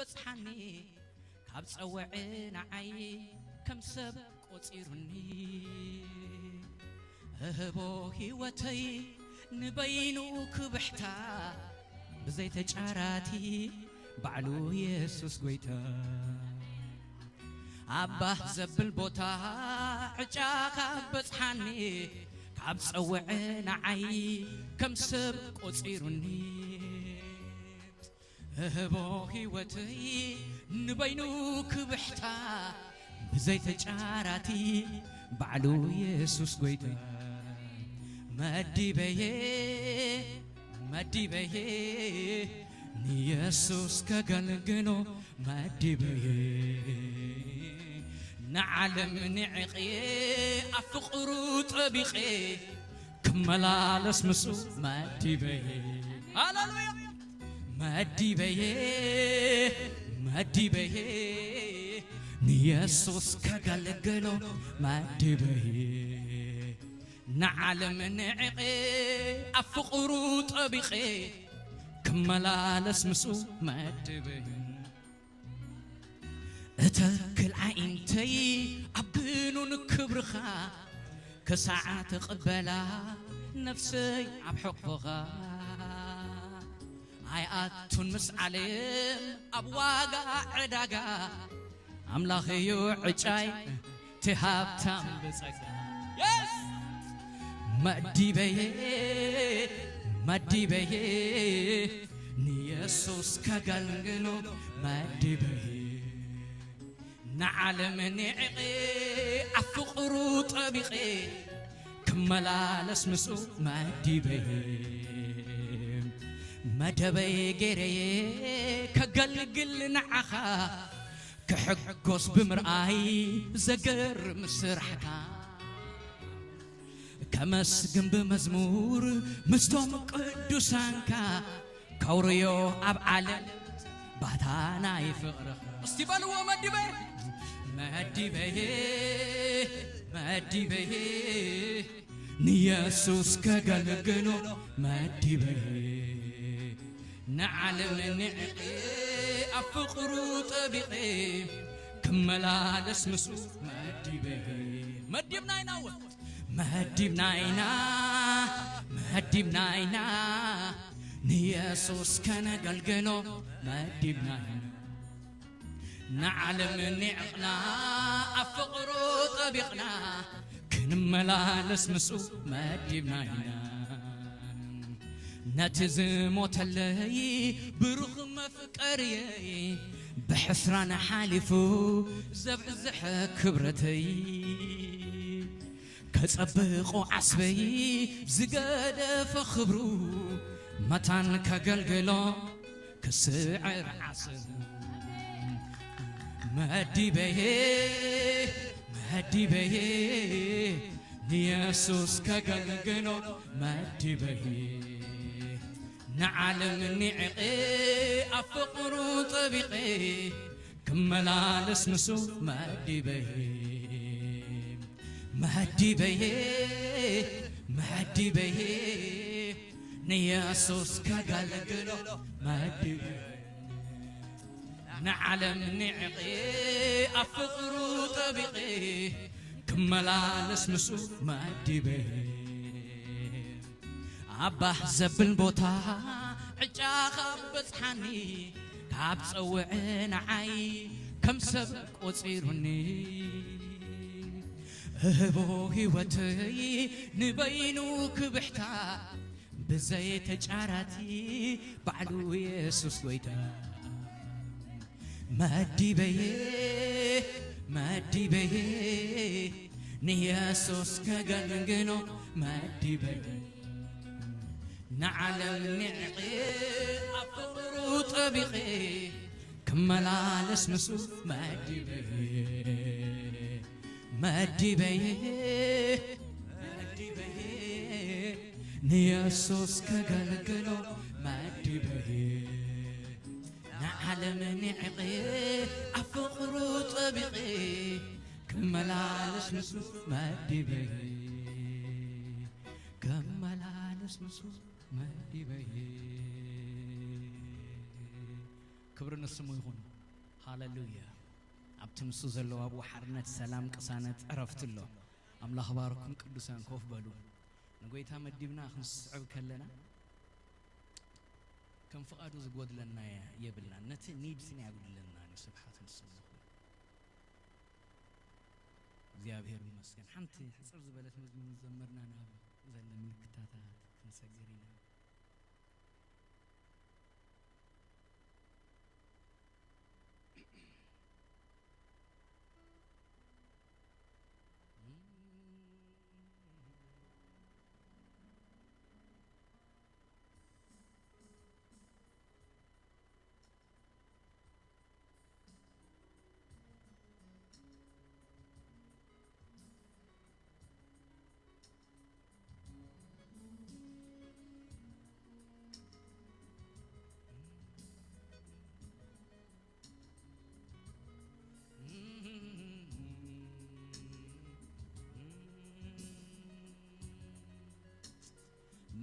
በጽሓኒ ካብ ጸውዐ ንዓይ ከም ሰብ ቆጺሩኒ። እህቦ ህይወተይ ንበይኑ ክብሕታ ብዘይ ተጫራቲ ባዕሉ የሱስ ጎይታ። ኣባህ ዘብል ቦታ ዕጫኻ በጽሓኒ ካብ ጸውዐ ንዓይ ከም ሰብ ቆጺሩኒ። እህቦ ህይወተይ ንበይኑ ክብሕታ ብዘይ ተጫራቲ ባዕሉ የሱስ ጎይታ። መዲበየ መዲበየ ንየሱስ ከገልግሎ መዲበየ። ንዓለም ንዕቕየ ኣብ ፍቕሩ ጠቢቐ ክመላለስ ምስኡ መዲበየ። ሃሌሉያ! መዲበየ መዲበየ ንየሱስ ከገልግሎ መዲበየ። ንዓለም ንዕቐ ኣብ ፍቕሩ ጠቢቐ ክመላለስ ምስኡ መዲበየ። እተክል ኣዒንተይ ኣብ ብኑን ክብርኻ ክሳዕ ትቕበላ ነፍሰይ ኣብ ሕቕፎኻ ኣይኣቱን ምስ ዓለም ኣብ ዋጋ ዕዳጋ ኣምላኽ እዩ ዕጫይ እቲ ሃብታም ብጸጋ። የስ! መዲበየ መዲበየ ንየሱስ ከገልግሎ መዲበየ። ንዓለም ንዕቐ ኣብ ፍቕሩ ጠቢቐ ክመላለስ ምስኡ መዲበየ። መደበይ ገይረየ ከገልግል ንዓኻ ክሕጎስ ብምርኣይ ዘገርም ስራሕካ ከመስግን ብመዝሙር ምስቶም ቅዱሳንካ ከውርዮ ኣብ ዓለም ባታ ናይ ፍቕርኻ። እስቲ በልዎ መዲበ መዲበየ መዲበየ ንየሱስ ከገልግሎ መዲበየ። ንዓለም ንዕቐ ኣብ ፍቕሩ ጠቢቐ ክመላለስ ምስኡ መዲበየ። መዲብና ኢና እውን መዲብና ኢና መዲብና ኢና ንየሱስ ከነገልግሎ መዲብና ኢና። ንዓለም ኒዕቕና ኣብ ፍቕሩ ጠቢቕና ክንመላለስ ምስኡ መዲብና ኢና። ነቲ ዝሞተለይ ብሩኽ መፍቀርየይ ብሕስራን ሓሊፉ ዘብዝሐ ክብረተይ ከጸብቖ ዓስበይ ዝገደፈ ክብሩ መታን ከገልግሎ ክስዕር ዓስብ መዲበየ መዲበየ ንየሱስ ከገልግሎ መዲበየ ንዓለም ኒዕቐ ኣብ ፍቕሩ ጠቢቐ ክመላለስ ንሱ መዲበየ መዲበየ መዲበየ ንየሱስ ከገልግሎ መዲበየ ንዓለም ኒዕቐ ኣብ ፍቕሩ ጠቢቐ ክመላለስ ንሱ መዲበየ ኣባህ ዘብል ቦታ ዕጫኻ በጽሓኒ ካብ ጸውዐ ንዓይ ከም ሰብ ቆጺሩኒ እህቦ ህይወተይ ንበይኑ ክብሕታ ብዘይ ተጫራቲ ባዕሉ የሱስ ጎይታ መዲበየ መዲበየ ንየሱስ ከገልግሎ መዲበየ ንዓለም ኒዕቐ ኣብ ፍቕሩ ጠቢቐ ክመላለስ ንሱ መዲበየ መዲበየ መዲበየ ንየሱስ ከገልግሎ መዲበየ ንዓለም ኒዕቐ ኣብ ፍቕሩ ጠቢቐ ክመላለስ ንሱ መዲበየ ክመላለስ ንሱ መዲበየ ክብሪ ንስሙ ይኹን ሃለሉያ። ኣብቲ ንሱ ዘሎ ኣብኡ ሓርነት፣ ሰላም፣ ቅሳነት፣ ዕረፍቲ ኣሎ። ኣምላኽ ባርኩም ቅዱሳን፣ ኮፍ በሉ። ንጎይታ መዲብና ክንስዕብ ከለና ከም ፍቓዱ ዝጎድለና የብልናን። ነቲ ኒድስ ናይ ኣጉድለና እዩ። ስብሓት ንስሙ ይኹን። እግዚኣብሔር ይመስገን። ሓንቲ ሕጽር ዝበለት መዝሙር ዘመርና ናብ ዘለ ምልክታታት ክንሰግር ኢና።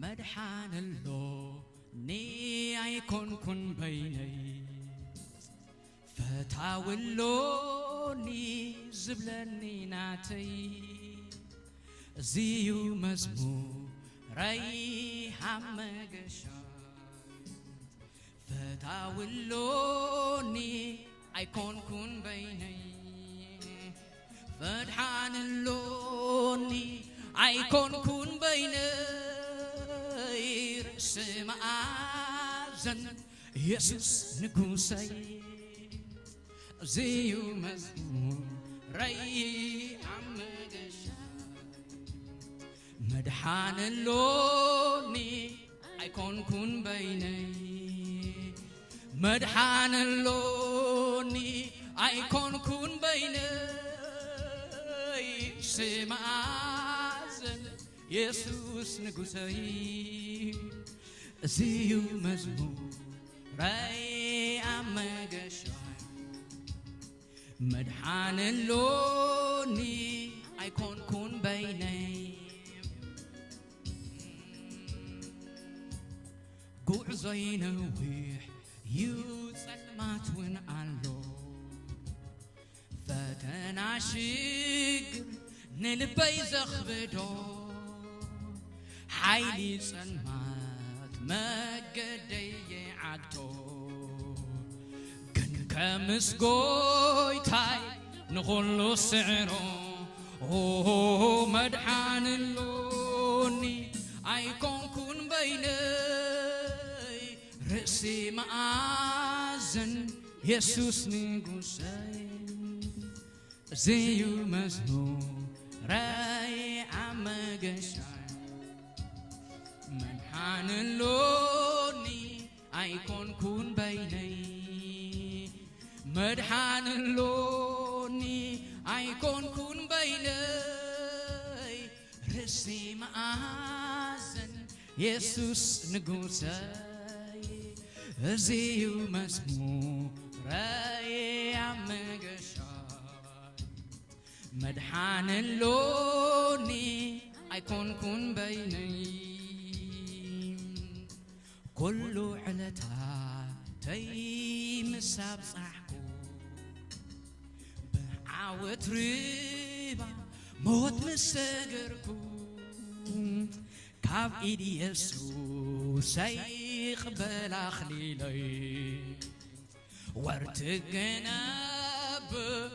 መድሓን ኣሎኒ ኣይኮንኩን በይነይ፣ ፈታዊ ኣሎኒ ዝብለኒ ናተይ፣ እዚዩ መዝሙረይ ኣብ መገሻይ። ፈታዊ ኣሎኒ ኣይኮንኩን በይነይ፣ ፈድሓን ኣሎኒ ኣይኮንኩን በይነይ፣ ርእሲ መኣዘን የሱስ ንጉሰይ፣ እዚዩ መዝሙረይ ኣብ መገሻይ። መድሓን ኣሎኒ ኣይኮንኩን በይነይ፣ መድሓን ኣሎኒ ኣይኮንኩን በይነይ፣ ርእሲ መኣዘን የሱስ ንጉሰይ፣ እዚዩ መዝሙረይ ኣብ መገሻይ። መድሓን ኣሎኒ ኣይኮንኩን በይነይ፣ ጉዕዞይ ነዊሕ ዩ ጸልማት ውን ኣሎ፣ ፈተና ሽግር ንልበይ ዘኽብዶ፣ ሓይሊ ጸልማት መገደይ ይዓግቶ። ግን ከምስ ጎይታይ ንኹሉ ስዕሮ፣ ኦ መድሓን ኣሎኒ ኣይኮንኩን በይነይ፣ ርእሲ መኣዘን የሱስ ንጉሰይ፣ እዚዩ መዝሙረይ ኣብ መገሻይ። መድሓን ኣሎኒ ኣይኮንኩን በይነይ፣ መድሓን ኣሎኒ ኣይኮንኩን በይነይ፣ ርእሲ መኣዘን የሱስ ንጉሰይ፣ እዚዩ መዝሙረይ ኣብ መገሻይ። መድሓን ኣሎኒ ኣይኮንኩን በይነይ፣ ኩሉ ዕለታተይ ምስ ኣብጻሕኩ፣ ብዓወት ርባ ሞት ምስ ሰገርኩ፣ ካብ ኢድ የሱሰይ ይቕበል ኣኽሊለይ። ወርትግ ክነብር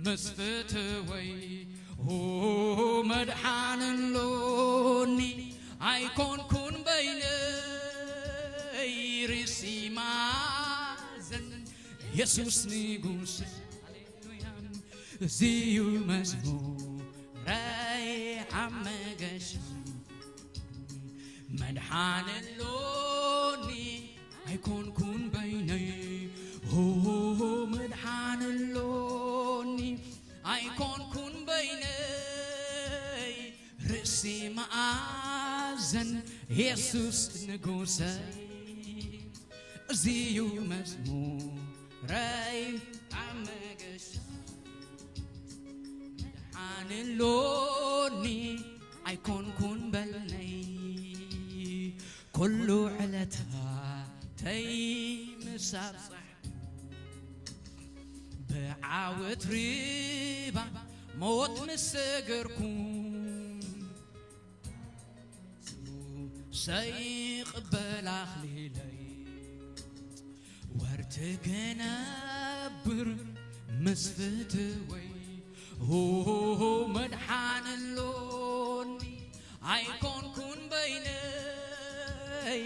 ምስ ፍትወይ፣ ኡ መድሓን ኣሎኒ ኣይኮንኩን በይነይ፣ ርእሲ መኣዘን የሱስ ንጉስ። ሃሌሉያ። እዚዩ መዝሙረይ ኣብ መገሻ፣ መድሓን ኣሎኒ ኣይኮንኩን በይነይ፣ ሆ መድሓን ኣሎኒ ኣይኮንኩን በይነይ፣ ርእሲ መኣዘን የሱስ ንጉሰይ፣ እዚዩ መዝሙረይ ኣብ መገሻ። መድሓን ኣሎኒ ኣይኮንኩን በይነይ፣ ኩሉ ዕለታተይ ምስ ኣብጻሕኩ፣ ዓወት ሪባ ሞት ምስ ሰገርኩም፣ ሰይቕበል ኣኽሊለይ ወርትገነብር ምስ ፍትወይ፣ ሆ መድሓን ኣሎኒ ኣይኮንኩን በይነይ፣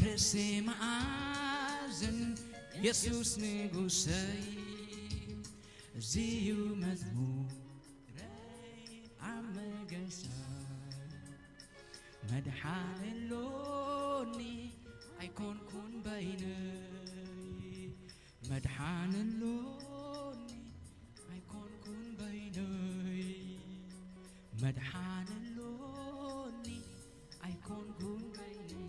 ርእሲ መኣዝን የሱስ ንጉሰይ፣ እዚዩ መዝሙረይ ኣብ መገሳይ። መድሓን ኣሎኒ ኣይኮንኩን በይነይ፣ መድሓን ኣሎኒ ኣይኮንኩን በይነይ፣ መድሓን ኣሎኒ ኣይኮንኩን በይነይ።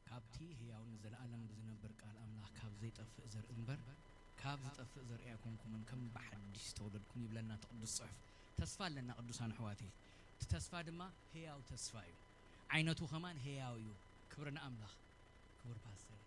ካብቲ ህያው ንዘለኣለም ብዝነብር ቃል ኣምላኽ ካብ ዘይጠፍእ ዘርኢ እምበር፣ ካብ ዝጠፍእ ዘርኢ ኣይኮንኩምን፣ ከም ብሓድሽ ዝተወለድኩም ይብለና እቲ ቅዱስ ጽሑፍ። ተስፋ ኣለና ቅዱሳን ኣሕዋተይ። እቲ ተስፋ ድማ ህያው ተስፋ እዩ። ዓይነቱ ኸማን ህያው እዩ። ክብሪ ንኣምላኽ። ክቡር ፓስተር።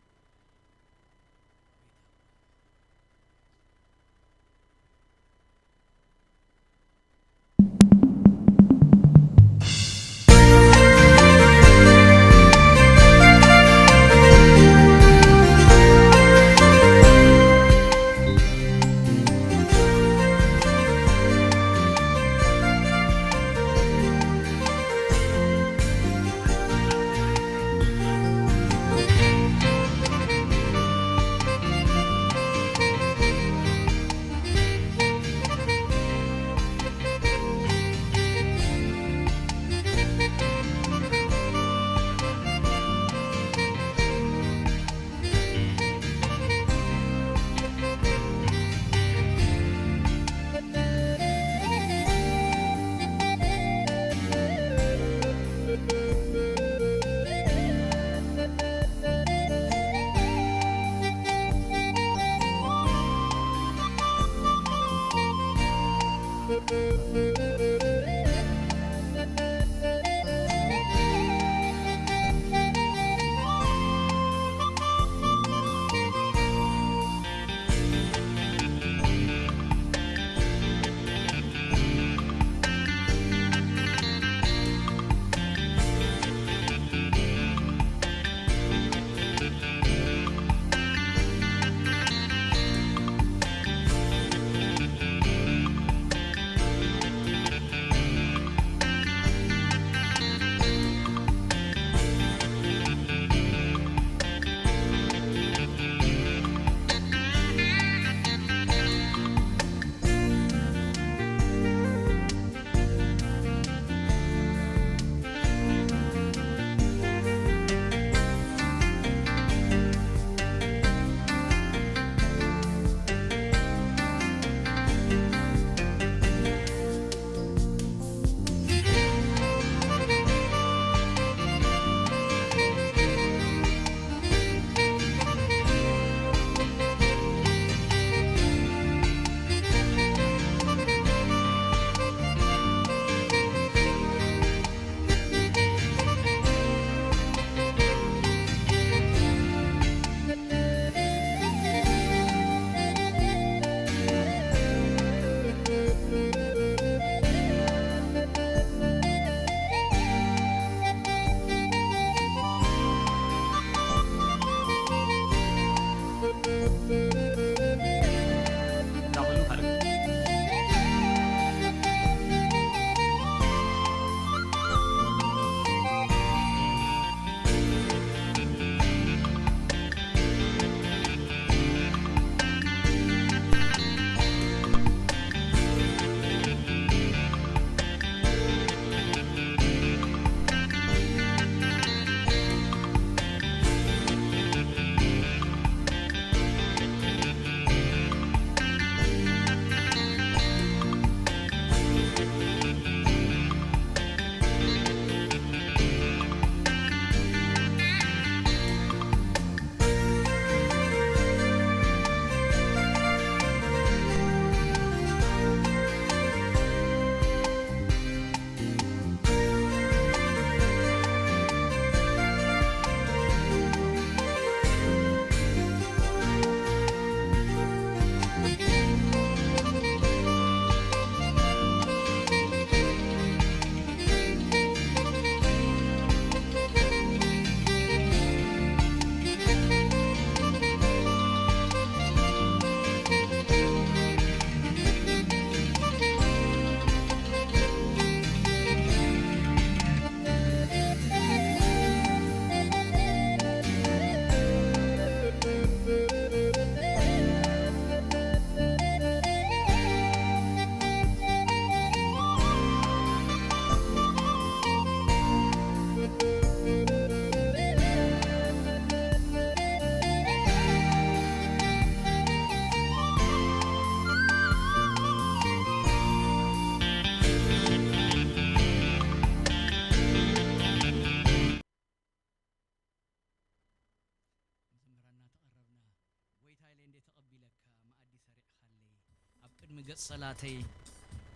ቅድሚ ገጽ ጸላተይ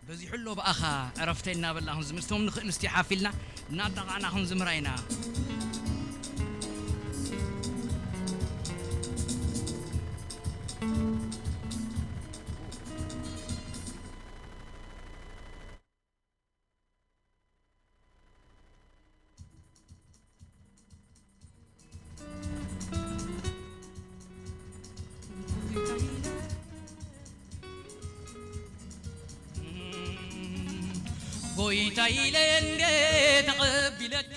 በዚሑ ኣሎ ብኣኻ ዕረፍተይ እናበልና ክንዝምር፣ እቶም ንኽእል እስቲ ሓፍ ኢልና እናጣቓዕና ክንዝምራ ኢና። ጎይታ ኢለ እንደ ተቐቢለካ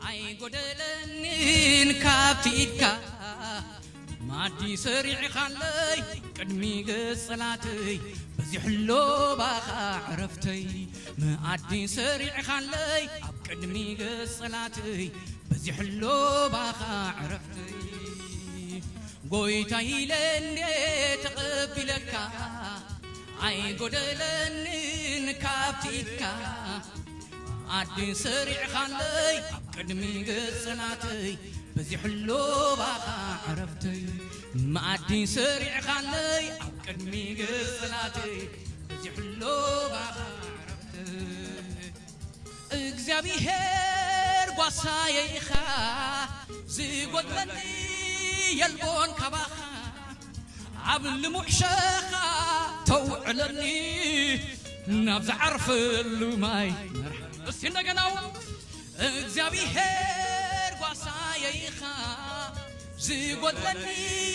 ኣይጎደለንን ካብቲ ኢድካ። መኣዲ ሰሪዕኻለይ ቅድሚ ገጽ ጸላተይ በዚሕሎ ባኻ ዕረፍተይ። መኣዲ ሰሪዕኻለይ ኣብ ቅድሚ ገጽ ጸላተይ በዚሕሎ ባኻ ዕረፍተይ። ጎይታ ኢለ እንደ ተቐቢለካ ኣይጎደለንን ካብቲ ኢድካ። መኣዲ ሰሪዕኻለይ ኣብ ቅድሚ ገጽ ጸላተይ በዚሕሎ ባኻ ዕረፍተይ። መኣዲ ሰሪዕኻለይ ኣብ ቅድሚ ገጽ ጸላተይ በዚሕሎ ባኻ ዕረፍተይ። እግዚኣብሔር ጓሳየ ኢኻ፣ ዝጎድለኒ የልቦን ካባኻ። ኣብ ልሙዕ ሸኻ ተውዕለኒ፣ ናብ ዝዓርፈሉ ማይ መርሓ። እስቲ እንደገና እውን፣ እግዚኣብሔር ጓሳየ ኢኻ፣ ዝጎድለኒ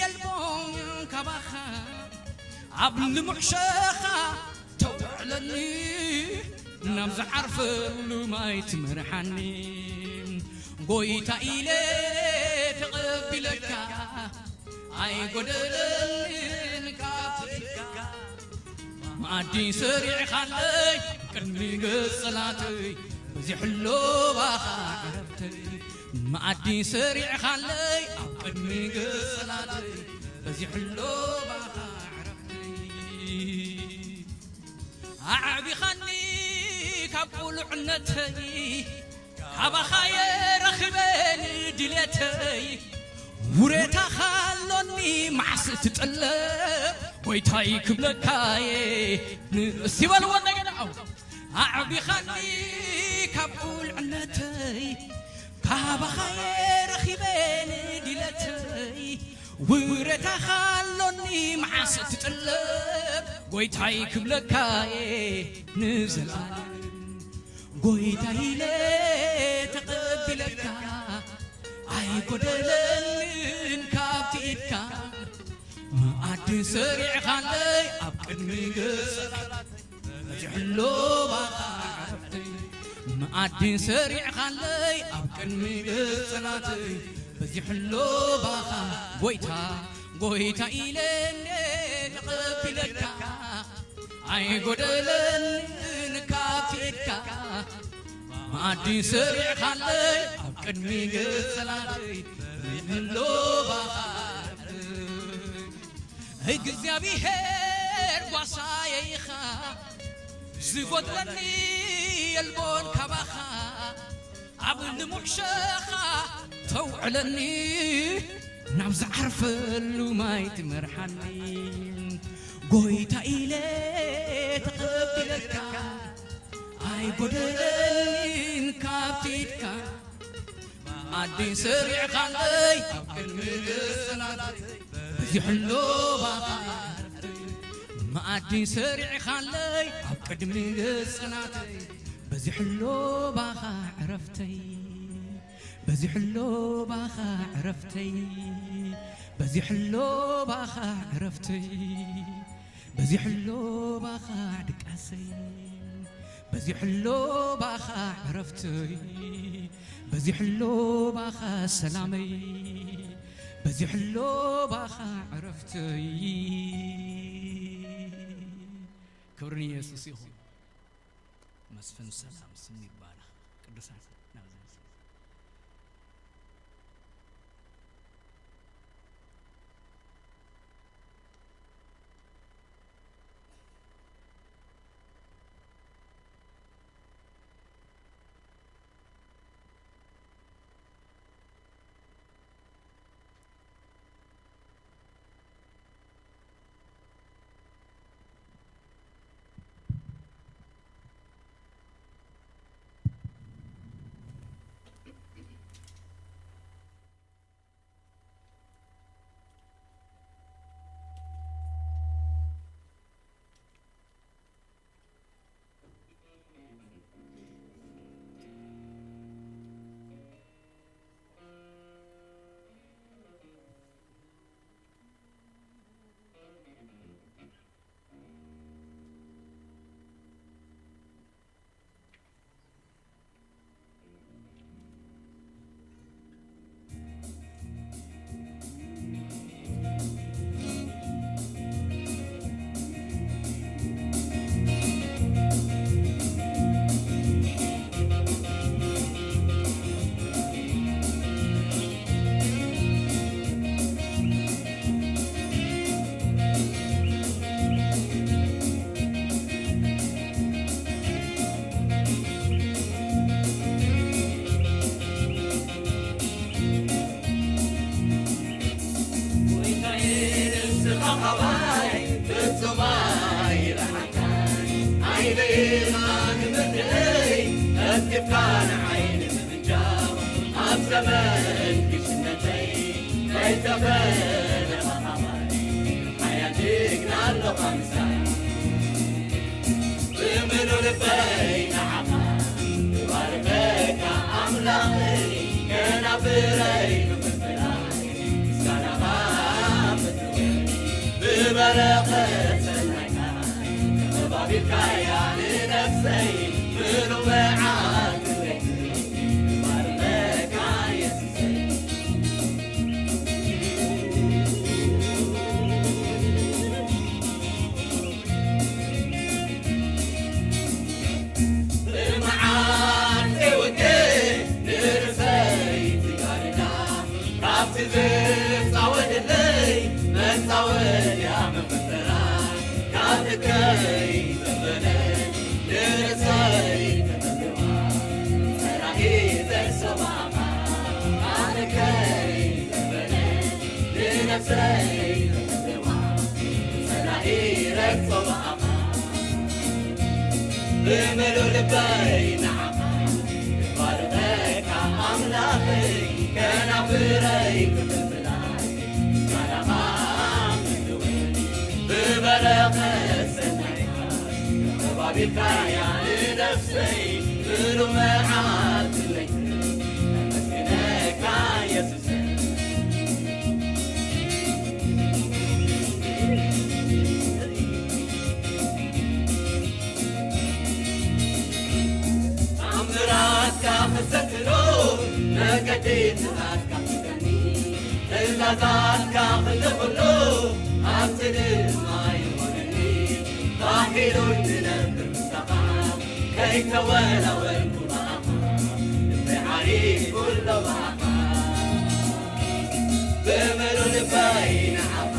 የልቦን ካባኻ። ኣብ ልሙዕ ሸኻ ተውዕለኒ፣ ናብ ዝዓርፈሉ ማይ ትመርሓኒ። ጎይታ ኢለ ተቐቢለካ ኣይጎደለንን ካብ ኢድካ። መኣዲ ሰሪዕኻለይ ቅድሚ ገጽ ጸላተይ በዚሕሎ ባኻ ዕረፍተይ። መኣዲ ሰሪዕኻለይ ኣብ ቅድሚ ገጽ ጸላተይ በዚሕሎ ባኻ ዕረፍተይ። ኣዕቢኻኒ ካብ ቁልዕነተይ፣ ካባኻየ ረኺበ ንድሌተይ። ውሬታኻ ኣሎኒ መዓስ ትጥለብ፣ ጎይታይ ክብለካየ። ን-፣ እስቲ በልዎ እንደገና። ኣው። ኣዕቢኻኒ ካብ ቁልዕነተይ፣ ካባኻየ ረኺበ ንድሌተይ። ውሬታኻ ኣሎኒ መዓስ ትጥለብ፣ ጎይታይ ክብለካየ ንዘለኣለም። ጎይታ ኢለ ተቐቢለካ ኣይጎደለንን ካብቲ ኢድካ። መኣዲ ሰሪዕኻለይ ኣብ ቅድሚ ገጽ ጸላተይ በዚሕሎ ባኻ ዕረፍተይ። መኣዲ ሰሪዕኻለይ ኣብ ቅድሚ ገጽ ጸላተይ በዚሕሎ ባኻ። ጎይታ፣ ጎይታ ኢለ እንደ ተቐቢለካ ኣይጎደለንን ካብቲ ኢድካ። መኣዲ ሰሪዕኻለይ ኣብ ቅድሚ ገጽ ጸላተይ በዚሕሎ ባኻ። እግዚኣብሔር ጓሳየ ኢኻ፣ ዝጎድለኒ የልቦን ካባኻ። ኣብ ልሙዕ ሸኻ ተውዕለኒ፣ ናብ ዝዓርፈሉ ማይ ትመርሓኒ። ጎይታ ኢለ ተቐቢለካ፣ ኣይጎደለንን ካብቲ ኢድካ። መኣዲ ሰሪዕኻለይ ኣብ ቅድሚ ገጽ ጸላተይ በዚሕሎ ባኻ። መኣዲ ሰሪዕኻለይ ኣብ ቅድሚ ገጽ ጸላተይ በዚሕሎ ባኻ ዕረፍተይ። በዚሕሎ ባኻ ዕረፍተይ። በዚሕሎ ባኻ ዕረፍተይ። በዚሕሎ ባኻ ድቃሰይ። በዚሕሎ ባኻ ዕረፍተይ። በዚሕሎ ባኻ ሰላመይ። በዚሕሎ ባኻ ዕረፍተይ። ክብሪ ንየሱስ ይኹን። መስፍን ሰላም ስሙ ይባረኽ። ቅዱሳን ናብዚ ኣባይ ፍጹም ኣይረሓካን፣ ዓይንኻ ንምድረይ ቀልጢፍካ ንዓይ ንምምንጃው፣ ኣብ ዘመን ግሽነተይ ከይተፈለኻ ኣባይ፣ ሓያል ጅግና ኣለኻ ምሳይ። ብምሉእ ልበይ ንዓኻ እባርኸካ ኣምላኸይ፣ ከናፍረይ ብምፍላይ ምስጋናኻ ምድወይ፣ ብበረኸት ሰናይካ ተኸባቢርካያ ንነፍሰይ፣ ምሉእ መዓልቲ ለይቲ እባርኸካ የሱሰይ። ብመዓልቲ ውግእ ንርእሰይ ትጋርዳ፣ ካብቲ ዝጻወደለይ መጻወድያ መፈጠራ፣ ካብ ልከይ ዘበለ ንርእሰይ ተጠልዋ፣ ጸላኢ ዘሰማማ፣ ካብ ልከይ ዘበለ ንነፍሰይ ተጠልዋ፣ ጸላኢ ረግጾ ብኣኻ። ብምሉእ ልበይ ንዓኻ እባርኸካ ኣምላኸይ፣ ከናፍረይ ክፍልፍላ ምስጋናኻ ምድወይ፣ ብበረኸት ሰናይካ ተኸባቢርካያ ንነፍሰይ፣ ምሉእ መዓልቲ ለይቲ ነመስግነካ የሱሰይ። ተኣምራትካ ክዘክሮ መገዲ ናትካ ሒዘኒ፣ ትእዛዛትካ ክንዲ ኩሉ ሃብቲ ድማ ይኾነኒ። ባሂሉን ዝነብር ምሳኻ ከይተወላወልኩ ብኣኻ፣ ልበይ ዓሪፉ ኣሎ ብኣኻ። ብምሉእ ልበይ ንዓኻ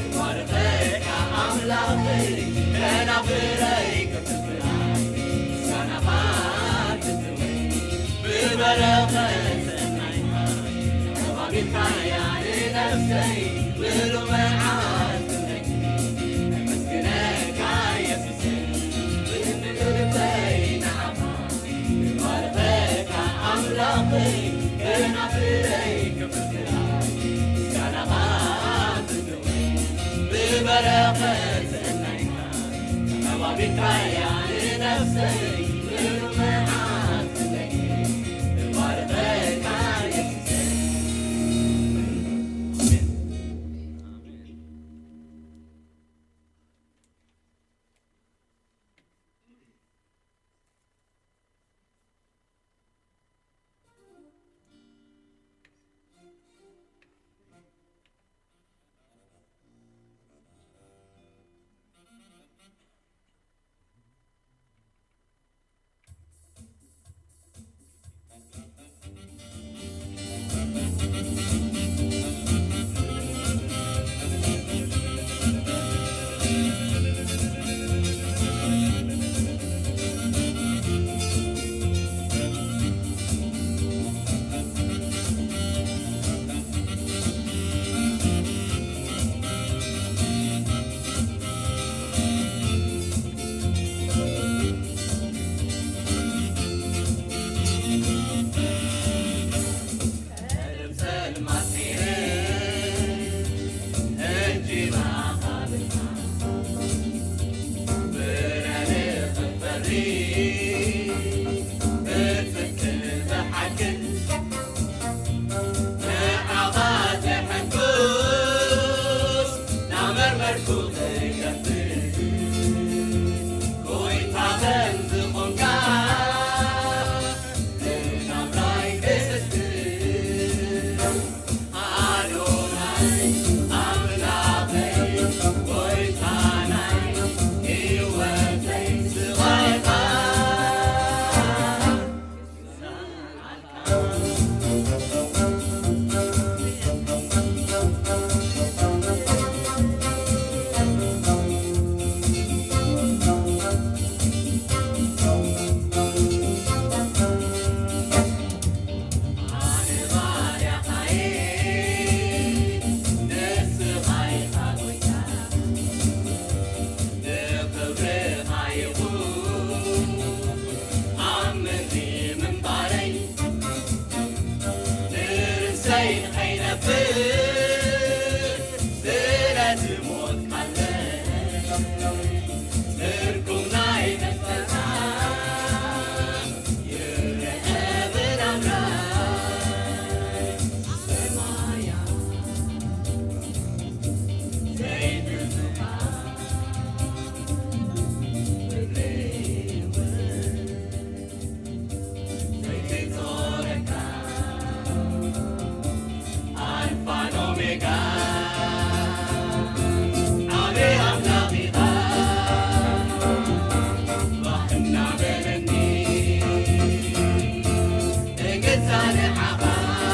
እባርኸካ ኣምላኸይ፣ ከናፍረይ ክፍልፍላ ምስጋናኻ ትድወይ። ብበረኸት ሰናይካ ተኸባቢርካያ ንነፍሰይ፣ ምሉእ መዓልቲ ለይቲ ነመስግነካ የሱሰይ። ብምሉእ ልበይ ንዓኻ እባርኸካ ኣምላኸይ፣ ከናፍረይ ክፍልፍላ ምስጋናኻ ትድወይ። ብበረኸት ሰናይካ ተኸባቢርካያ ንነፍሰይ፣ ምሉእ መዓልቲ ለይቲ እባርኸካ የሱሰይ። ኣሜን። ከይነብር ስለዚ ሞት ካለ ትርጉም ናይ መስቀልካ ይረኸብን ኣምላኽ ሰማያ ዘይትንስኻ ዘይትጾረካ ኣልፋን ኦሜጋ ዓቢ ኣምላኽ ኢኻ። ባህ እናበለኒ እግዛ ንዓኻ ኣዶናይ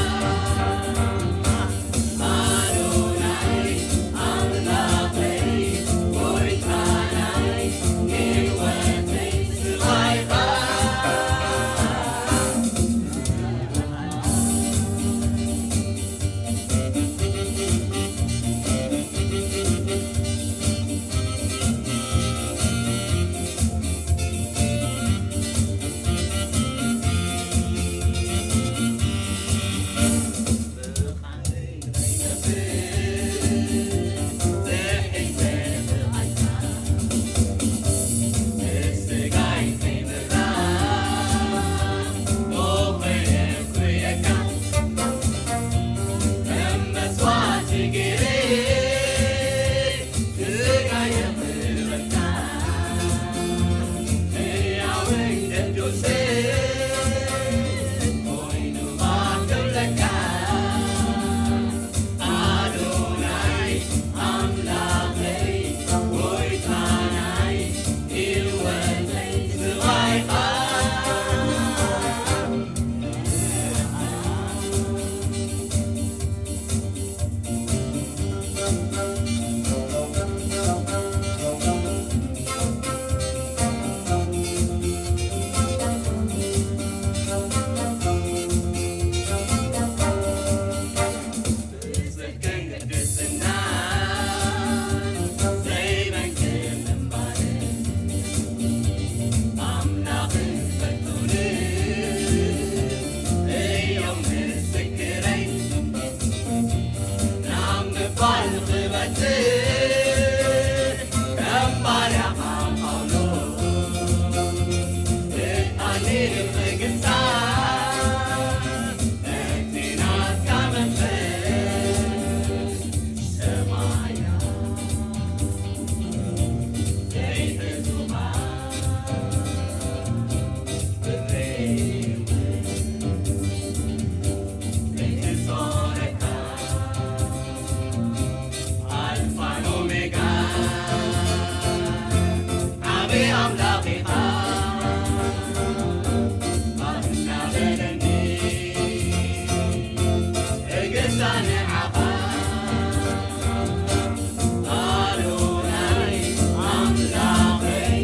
ኣምላኸይ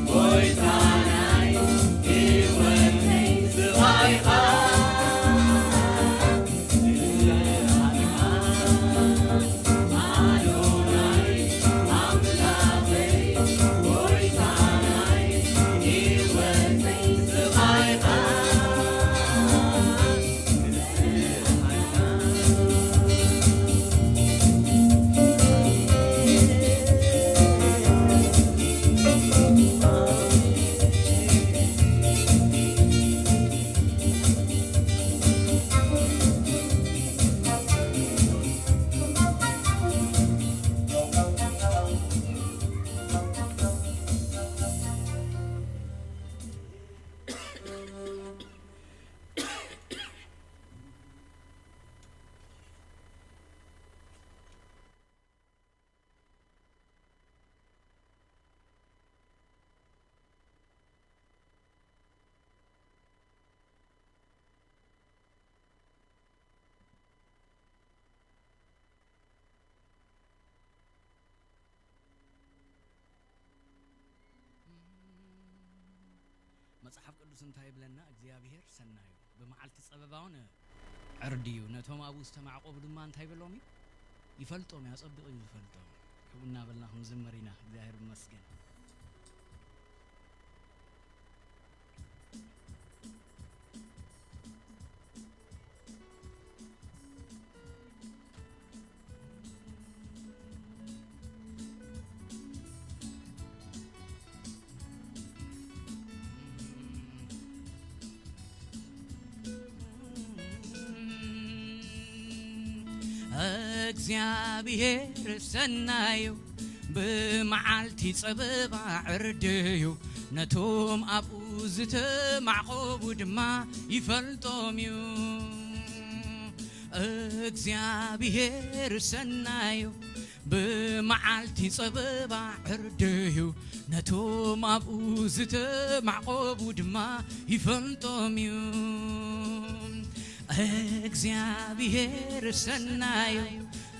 ጎይታናይ ህይወተይ ስቓይኻ መጽሓፍ ቅዱስ እንታይ ይብለና? እግዚኣብሔር ሰናዩ ብመዓልቲ ጸበባውን ዕርዲ እዩ፣ ነቶም ኣብኡ ዝተማዕቆቡ ድማ እንታይ ይብሎም እዩ? ይፈልጦም እዩ፣ ኣጸቢቑ እዩ ዝፈልጦም። ከምኡ እናበልና ክንዝምር ኢና። እግዚኣብሔር ይመስገን። እግዚኣብሔር ሰናዩ፣ ብመዓልቲ ጸበባ ዕርድዩ፣ ነቶም ኣብኡ ዝተማዕቆቡ ድማ ይፈልጦም እዩ። እግዚኣብሔር ሰናዩ፣ ብመዓልቲ ጸበባ ዕርድዩ፣ ነቶም ኣብኡ ዝተማዕቆቡ ድማ ይፈልጦም እዩ። እግዚኣብሔር ሰናዩ፣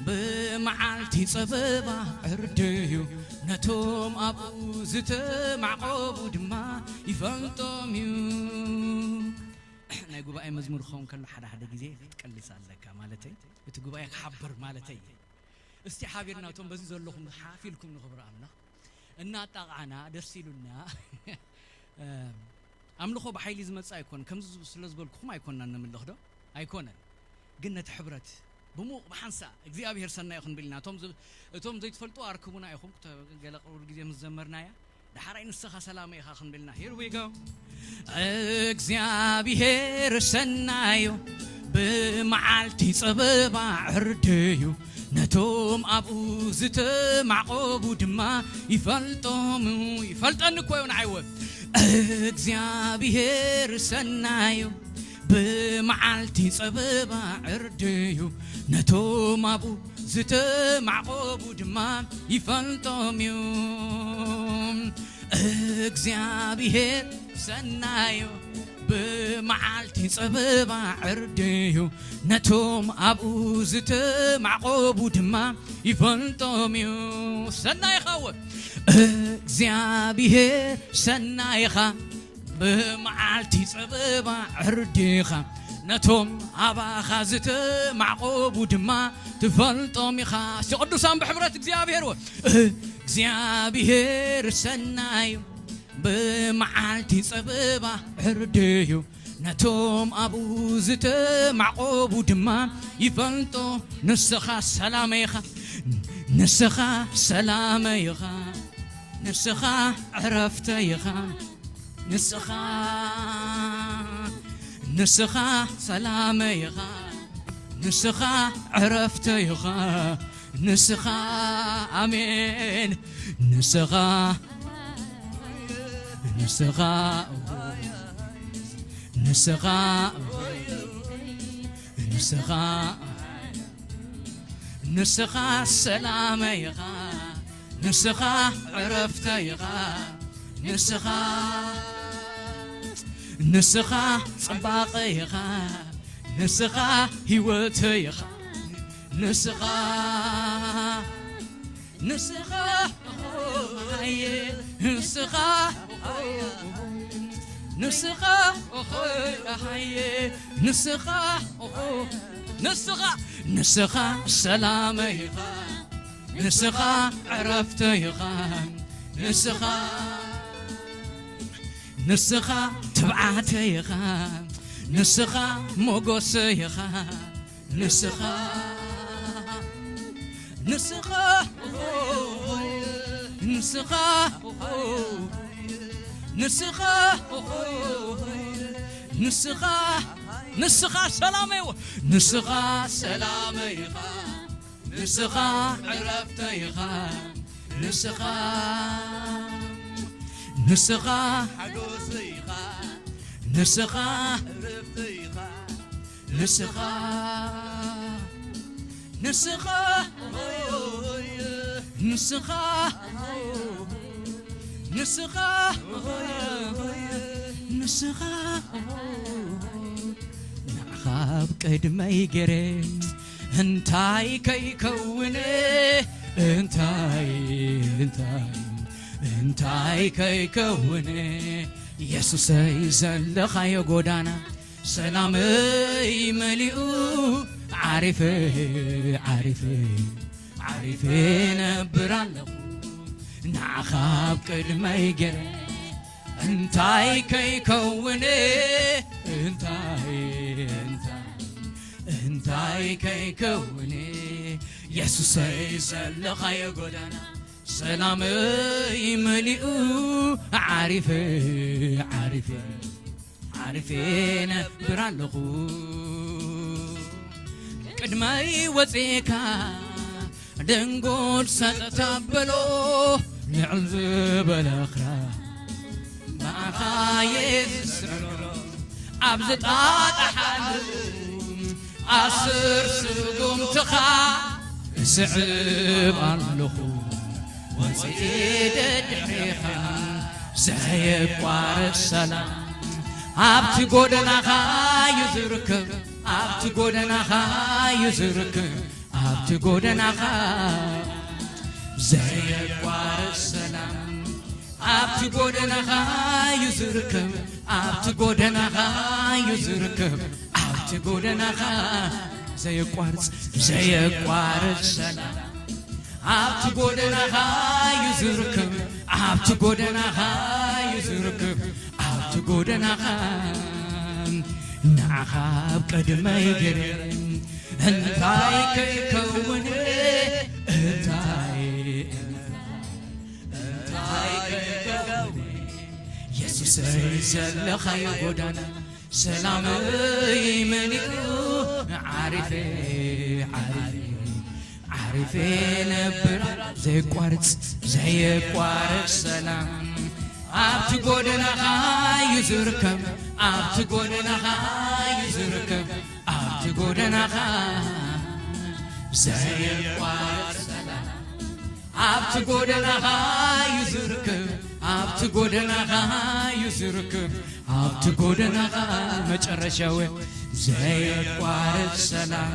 ብመዓልቲ ጸበባ ዕርድዩ፣ ነቶም ኣብኡ ዝተማዕቆቡ ድማ ይፈልጦም እዩ። ናይ ጉባኤ መዝሙር ክኸውን ከሎ ሓደ ሓደ ግዜ ክትቀልስ ኣለካ ማለተይ፣ እቲ ጉባኤ ክሓብር ማለተይ። እስቲ ሓቢርና እቶም በዚ ዘለኹም ሓፍ ኢልኩም ንኽብሪ ኣምላኽ እናጣቕዓና ደስ ኢሉና። ኣምልኾ ብሓይሊ ዝመጽእ ኣይኮን፣ ከምዚ ስለ ዝበልኩኹም ኣይኮንና ንምልኽ ዶ ኣይኮነን። ግን ነቲ ሕብረት ብሙቕ ብሓንሳ እግዚኣብሔር ሰናዩ ክንብል ኢና። እቶም ዝ- እቶም ዘይትፈልጡ ኣርክቡና ኢኹም። ክተ- ገለ ቅርብ ግዜ ምስ ዘመርናያ፣ ዳሕራይ ንስኻ ሰላመ ኢኻ ክንብል ኢና። Here we go። እግዚኣብሔር ሰናዩ፣ ብመዓልቲ ጸበባ ዕርድዩ፣ ነቶም ኣብኡ ዝተማዕቆቡ ድማ ይፈልጦም። ይፈልጠኒ እኮ እዩ ንዓይወ እግዚኣብሔር ሰናዩ፣ ብመዓልቲ ጸበባ ዕርድዩ፣ ነቶም ኣብኡ ዝተማዕቆቡ ድማ ይፈልጦም እዩ። እግዚኣብሔር ሰናዩ፣ ብመዓልቲ ጸበባ ዕርድዩ፣ ነቶም ኣብኡ ዝተማዕቆቡ ድማ ይፈልጦም እዩ። ሰናይኻ እወ፣ እግዚኣብሔር ሰናይኻ፣ ብመዓልቲ ጸበባ ዕርድኻ፣ ነቶም ኣባኻ ዝተማዕቆቡ ድማ ትፈልጦም ኢኻ። እስቲ ቅዱሳን ብሕብረት እግዚኣብሔር እወ፣ እግዚኣብሔር ሰናዩ፣ ብመዓልቲ ጸበባ ዕርድዩ፣ ነቶም ኣብኡ ዝተማዕቆቡ ድማ ይፈልጦ። ንስኻ ሰላመ ኢኻ፣ ንስኻ ሰላመ ኢኻ፣ ንስኻ ዕረፍተ ኢኻ፣ ንስኻ፣ ንስኻ ሰላመ ኢኻ፣ ንስኻ ዕረፍተ ኢኻ፣ ንስኻ፣ ኣሜን፣ ንስኻ፣ ንስኻ፣ ንስኻ፣ ንስኻ፣ ንስኻ ሰላመ ኢኻ፣ ንስኻ ዕረፍተ ኢኻ፣ ንስኻ፣ ንስኻ ጽባቐ ኢኻ፣ ንስኻ ህይወተ ኢኻ፣ ንስኻ፣ ንስኻ፣ ንስኻ፣ ንስኻ፣ ንስኻ፣ ንስኻ፣ ንስኻ ሰላመ ኢኻ፣ ንስኻ ዕረፍተ ኢኻ፣ ንስኻ፣ ንስኻ ትብዓተ ኢኻ፣ ንስኻ ሞጎሰ ኢኻ፣ ንስኻ፣ ንስኻ፣ ንስኻ፣ ንስኻ፣ ንስኻ፣ ንስኻ ሰላመ ኢኻ፣ ንስኻ ሰላመ ኢኻ፣ ንስኻ ዕረፍተ ኢኻ፣ ንስኻ፣ ንስኻ ሓጎስ ኢኻ፣ ንስኻ ዕረፍተ ኢኻ፣ ንስኻ፣ ንስኻ፣ ንስኻ፣ ንስኻ፣ ንስኻ ንዓኻ ኣብ ቅድመይ ገይረ እንታይ ከይከውነ፣ እንታይ፣ እንታይ፣ እንታይ ከይከውነ፣ የሱሰይ ዘለኻዮ ጎዳና ሰላመይ መሊኡ፣ ዓሪፈ፣ ዓሪፈ፣ ዓሪፈ ነብር ኣለኹ፣ ንዓኻ ኣብ ቅድመይ ገይረ እንታይ ከይከውነ፣ እንታይ፣ እንታይ፣ እንታይ ከይከውነ፣ የሱሰይ ዘለኻዮ ጎዳና ሰላመይ መሊኡ፣ ዓሪፈ፣ ዓሪፈ፣ ዓሪፈ ነብር ኣለኹ። ቅድመይ ወፂእካ ድንጉድ ሰጥ ተብሎ ልዕል ዝበለ ኣኽራን ብኣኻ እየ ዝስዕሮ። ኣብ ዝጣጣሓሉ ኣስር ስጉምትኻ እስዕብ ኣለኹ። ወፂኤ ደድሕሬኻ ዘየቋርጽ ሰላም ኣብቲ ጎደናኻ እዩ ዝርከብ። ኣብቲ ጎደናኻ እዩ ዝርከብ። ኣብቲ ጎደናኻ ዘየቋርጽ ሰላም ኣብቲ ጎደናኻ እዩ ዝርከብ። ኣብቲ ጎደናኻ እዩ ዝርከብ። ኣብቲ ጎደናኻ ዘየቋርጽ ዘየቋርጽ ሰላም ኣብቲ ጎደናኻ እዩ ዝርከብ። ኣብቲ ጎደናኻ እዩ ዝርከብ። ኣብቲ ጎደናኻ ንዓኻ ኣብ ቅድመይ ገይረ እንታይ ከይከውን እንታይ እንታይ ከይከውን የሱሰይ ዘለኻዮ ጎዳና ሰላመይ መሊኡ ዓሪፈ ዓሪፈ ዓሪፈ ነብር ዘየቋርጽ ዘየቋርጽ ሰላም ኣብቲ ጎደናኻ እዩ ዝርከብ። ኣብቲ ጎደናኻ እዩ ዝርከብ። ኣብቲ ጎደናኻ ዘየቋርጽ ሰላም ኣብቲ ጎደናኻ እዩ ዝርከብ። ኣብቲ ጎደናኻ እዩ ዝርከብ። ኣብቲ ጎደናኻ መጨረሻዊ ዘየቋርጽ ሰላም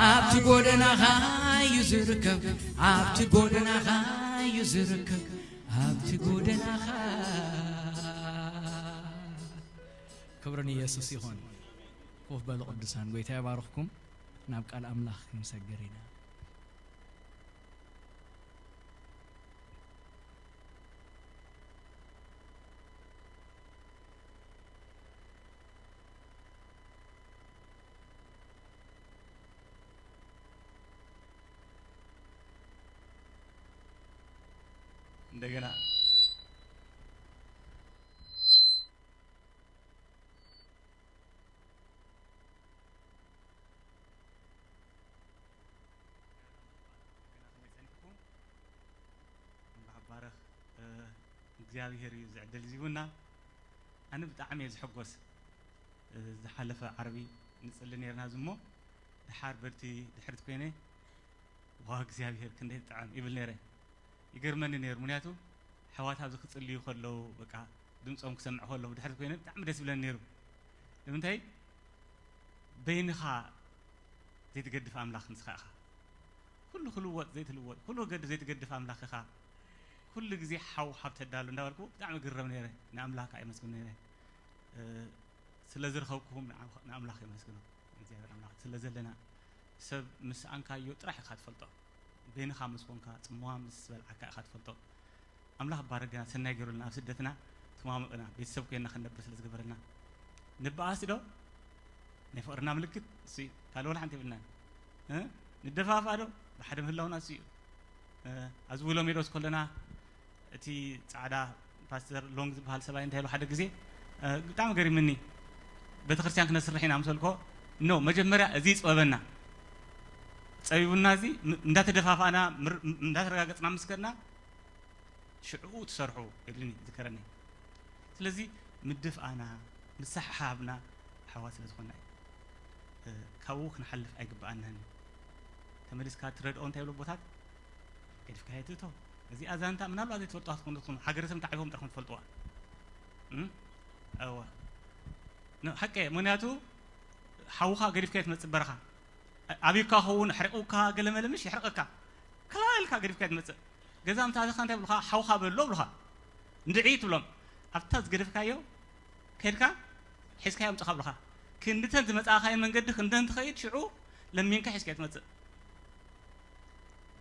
ኣብቲ ጎደናኻ እዩ ዝርከብ። ኣብቲ ጎደናኻ እዩ ዝርከብ። ኣብቲ ጎደናኻ ክብሪ ንየሱስ ይኹን። ኮፍ በሉ ቅዱሳን፣ ጎይታ ይባርኽኩም። ናብ ቃል ኣምላኽ ክንሰግር ኢና። እንደገና ኣምላኽ ይባረኽ። እ፣ እግዚኣብሔር እዩ እዚ ዕድል እዚ ሂቡና። ኣነ ብጣዕሚ እየ ዝሕጎስ። እ፣ ዝሓለፈ ዓርቢ ንጽሊ ነርና እዚ እሞ፣ ደሓር በቲ ድሕሪት ኮይነ፣ "ዋው እግዚኣብሔር ክንደይ ጥዕም" ይብል ነረ። ይገርመኒ ነይሩ፣ ምክንያቱ ኣሕዋት ኣብዚ ክጽልዩ ከለዉ፣ በቃ ድምጾም ክሰምዕ ከለዉ ብድሕሪት ኮይነ ብጣዕሚ ደስ ይብለኒ ነይሩ። ንምንታይ? በይንኻ ዘይትገድፍ ኣምላኽ ንስኻ ኢኻ። ኩሉ ክልወጥ ዘይትልወጥ፣ ኩሉ ክገድፍ ዘይትገድፍ ኣምላኽ ኢኻ። ኩሉ ግዜ ሓው ሓብ ተዳሉ እንዳበልኩ ብጣዕሚ ግረም ነይረ። ንኣምላኽ ኣየመስግን ነይረ። እ፣ ስለ ዝረኸብኩኹም ንኣም-፣ ንኣምላኽ የመስግኖ። እግዚኣብሔር ኣምላኽ ስለ ዘለና ሰብ ምስ ሰኣንካዮ ጥራሕ ኢኻ ትፈልጦ። በይንኻ ምስ ኮንካ፣ ጽምዋ ምስ በልዓካ ኢኻ ትፈልጦ። ኣምላኽ ባረገና፣ ሰናይ ገይሩልና፣ ኣብ ስደትና ተማሙቕና፣ ቤተሰብ ኮይንና ክንነብር ስለ ዝገበረልና። ንበኣስ ዶ? ናይ ፍቕርና ምልክት እሱ እዩ። ካልእ ወላ ሓንቲ የብልናን። እ? ንደፋፋእ ዶ? ብሓደ ምህላውና እሱ እዩ። እ፣ ኣብዚ ውሎ ሜዶስ ከለና፣ እቲ ጻዕዳ ፓስተር ሎንግ ዝበሃል ሰብኣይ እንታይ ኢሉ ሓደ ግዜ፣ እ፣ ብጣዕሚ ገሪምኒ። ቤተክርስትያን ክነስርሕ ኢና ምስ በልኮ፣ ኖ፣ መጀመርያ እዚ ይጽበበና። ጸቢቡና እዚ ም-፣ እንዳተደፋፋእና፣ ምር-፣ ም-፣ እንዳተረጋገጽና ምስ ከድና፣ ሽዕኡ ትሰርሑ ኢሉኒ፣ ዝከረኒ። ስለዚ ምድፍኣና፣ ምሰሓሓብና ኣሕዋት ስለ ዝኾንና እዩ። እ፣ ካብኡ ክንሓልፍ ኣይግብኣናን እዩ። ተመሊስካ ትረድኦ እንታይ ብሎ ቦታት ገዲፍካዮ ትእቶ። እዚኣ ዛንታ ምናልባት ዘይትፈልጡዋ ትኾኑ ትኾኑ፣ ሃገረሰብ ተዓቢኹም ጥራኹም ትፈልጡዋ። እም? እወ። ን-፣ ሓቂ እየ። ምኽንያቱ ሓውኻ ገዲፍካዮ ትመጽእ በረኻ። ኣ-፣ ኣብዩካ ኸውን፣ ኣሕሪቑካ፣ ገለመለ ምሽ የሕርቐካ። ክላል ኢልካ ገዲፍካዮ ትመጽእ። ገዛ ምስ ኣተኻ እንታይ ይብሉኻ? ሓውኻ በሎ ይብሉኻ። እንድዒ ትብሎም። ኣብታ ዝገደፍካዮ ከድካ ሒዝካዮ ኣምጽኻ ይብሉኻ። ክንድተን ዝመጻእካዮ መንገዲ ክንደን ትኸይድ፣ ሽዑ ለሚንካ ሒዝካዮ ትመጽእ።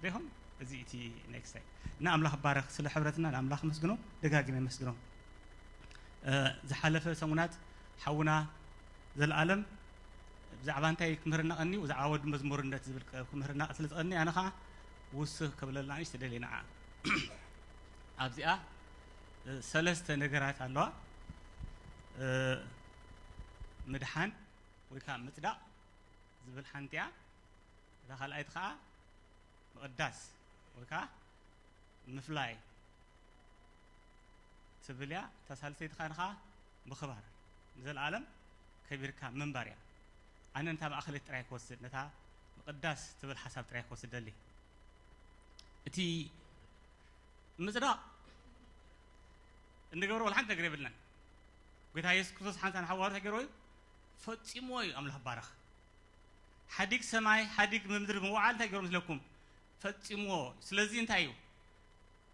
ዲኹም? እዚ እቲ ኔክስት ታይም። ንኣምላኽ ባረኽ፣ ስለ ሕብረትና ንኣምላኽ ኣመስግኖ፣ ደጋጊመ ኣመስግኖ። እ፣ ዝሓለፈ ሰሙናት ሓውና ዘለኣለም ብዛዕባ እንታይ ክምህርና ቀንዩ? ብዛዕባ ወዲ መዝሙርነት ዝብል ክ-፣ ክምህርና ስለ ዝቐንየ፣ ኣነ ኸዓ ውስኽ ከብለልና ንእሽተይ ደልየ ንዓ። ኣብዚኣ፣ እ፣ ሰለስተ ነገራት ኣለዋ። እ፣ ምድሓን ወይ ከዓ ምጽዳቕ ዝብል ሓንቲ እያ። እዛ ካልኣይቲ ከዓ ምቕዳስ ወይ ከዓ ምፍላይ ትብል እያ። እታ ሳልሰይቲ ከዓ ንኻ ምኽባር፣ ንዘለኣለም ከቢርካ ምንባር እያ። ኣነ ነታ ማእኸለይቲ ጥራይ ክወስድ፣ ነታ ምቕዳስ ትብል ሓሳብ ጥራይ ክወስድ ደሊ። እቲ ምጽዳቕ እንገብሮ ወላ ሓንቲ ነገር የብልናን። ጎይታ የሱስ ክርስቶስ ሓንሳእ ንሓዋርያት እንታይ ገይርዎ እዩ? ፈጺምዎ እዩ ኣምላኽ ባረኽ። ሓዲግ ሰማይ ሓዲግ ምድሪ ምውዓል እንታይ ገይሩ ምስለኩም? ፈጺምዎ። ስለዚ እንታይ እዩ?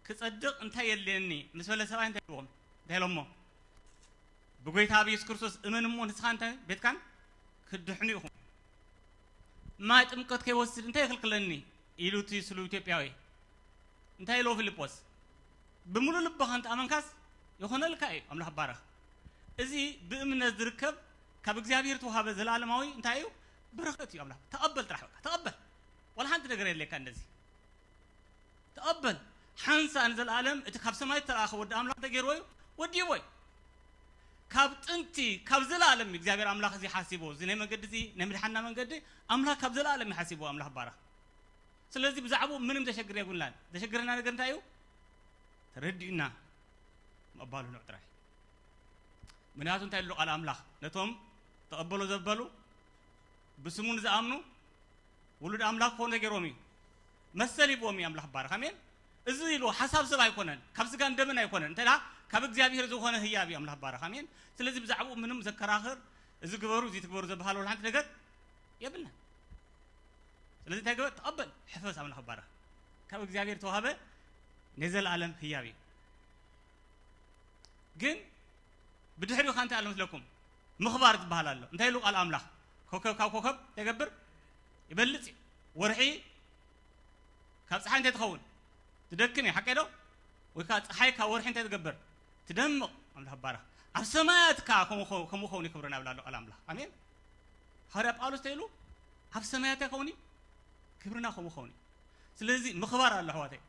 ክጸድቕ እንታይ የድልየኒ ምስ በለ ሰብኣይ እንታይ ኢልዎም? እንታይ ኢሎሞ? ብጎይታ ብየሱስ ክርስቶስ እመን እሞ ንስኻን እንታይ ቤትካን ክትድሕኑ ኢኹም። ማይ ጥምቀት ከይወስድ እንታይ ይኽልክለኒ? ኢሉ እቲ ስሉብ ኢትዮጵያዊ እንታይ ኢልዎ ፊልጶስ? ብምሉእ ልብኻ እንተኣመንካስ ይኾነልካ እዩ። ኣምላኽ ባረኽ። እዚ ብእምነት ዝርከብ ካብ እግዚኣብሔር ተዋሃበ ዘለኣለማዊ እንታይ እዩ? በረኸት እዩ። ኣምላኽ ተቐበል ጥራሕ በቃ ተቐበል። ዋላ ሓንቲ ነገር የድልየካ እንደዚ። ተቐበል። ሓንሳእ ንዘለኣለም እቲ ካብ ሰማይ ዝተለኣኸ ወዲ ኣምላኽ እንታይ ገይርዎ እዩ? ወዲእዎ እዩ። ካብ ጥንቲ ካብ ዘለኣለም እዩ እግዚኣብሔር ኣምላኽ እዚ ሓሲብዎ። እዚ ናይ መንገዲ እዚ ናይ ምድሓና መንገዲ ኣምላኽ ካብ ዘለኣለም እዩ ሓሲብዎ። ኣምላኽ ባረኽ። ስለዚ ብዛዕባኡ ምንም ዘሸግር የብልናን። ዘሸግረና ነገር እንታይ እዩ? ተረዲኡና ምቕባሉ ንዑ ጥራይ። ምክንያቱ እንታይ ኢሉ ቃል ኣምላኽ? ነቶም ተቐበሎ ዘበሉ ብስሙ ንዝኣምኑ ውሉድ ኣምላኽ ክኾኑ ተገይሮም እዩ። መሰል ሂብዎም እዩ ኣምላኽ ባረኽ። ኣሜን። እዚ ኢሉ ሓሳብ ሰብ ኣይኮነን፣ ካብ ስጋን ደምን ኣይኮነን። እንታይ ደኣ ካብ እግዚኣብሔር ዝኾነ ህያብ እዩ ኣምላኽ ባረኽ። ኣሜን። ስለዚ ብዛዕባኡ ምንም ዘከራኽር፣ እዚ ግበሩ፣ እዚ ትግበሩ ዘበሃል ወላ ሓንቲ ነገር የብልናን። ስለዚ እንታይ ግበር? ተቐበል፣ ሕፈስ፣ ኣምላኽ ባረኽ። ካብ እግዚኣብሔር ተዋህበ ናይ ዘለኣለም ህያብ እዩ። ግን ብድሕሪኡ ኸ እንታይ ኣሎ መስለኩም? ምኽባር ዝበሃል ኣሎ። እንታይ ኢሉ ቃል ኣምላኽ? ኮከብ ካብ ኮከብ እንታይ ይገብር? ይበልጽ እዩ። ወርሒ ካብ ፀሓይ እንታይ ትኸውን? ትደክም እያ፣ ሓቀይ ዶ? ወይ ከዓ ፀሓይ ካብ ወርሒ እንታይ ትገብር? ትደምቕ። ኣምላኽ ባረኽ። ኣብ ሰማያት ከዓ ከምኡ ኸ-፣ ከምኡ ኸውን እዩ ክብርና ይብል ኣሎ ቃል ኣምላኽ። ኣሜን። ሃዋርያ ጳውሎስ እንታይ ኢሉ? ኣብ ሰማያት እንታይ ኸውን እዩ? ክብርና ከምኡ ኸውን እዩ። ስለዚ ምኽባር ኣሎ ኣሕዋተይ።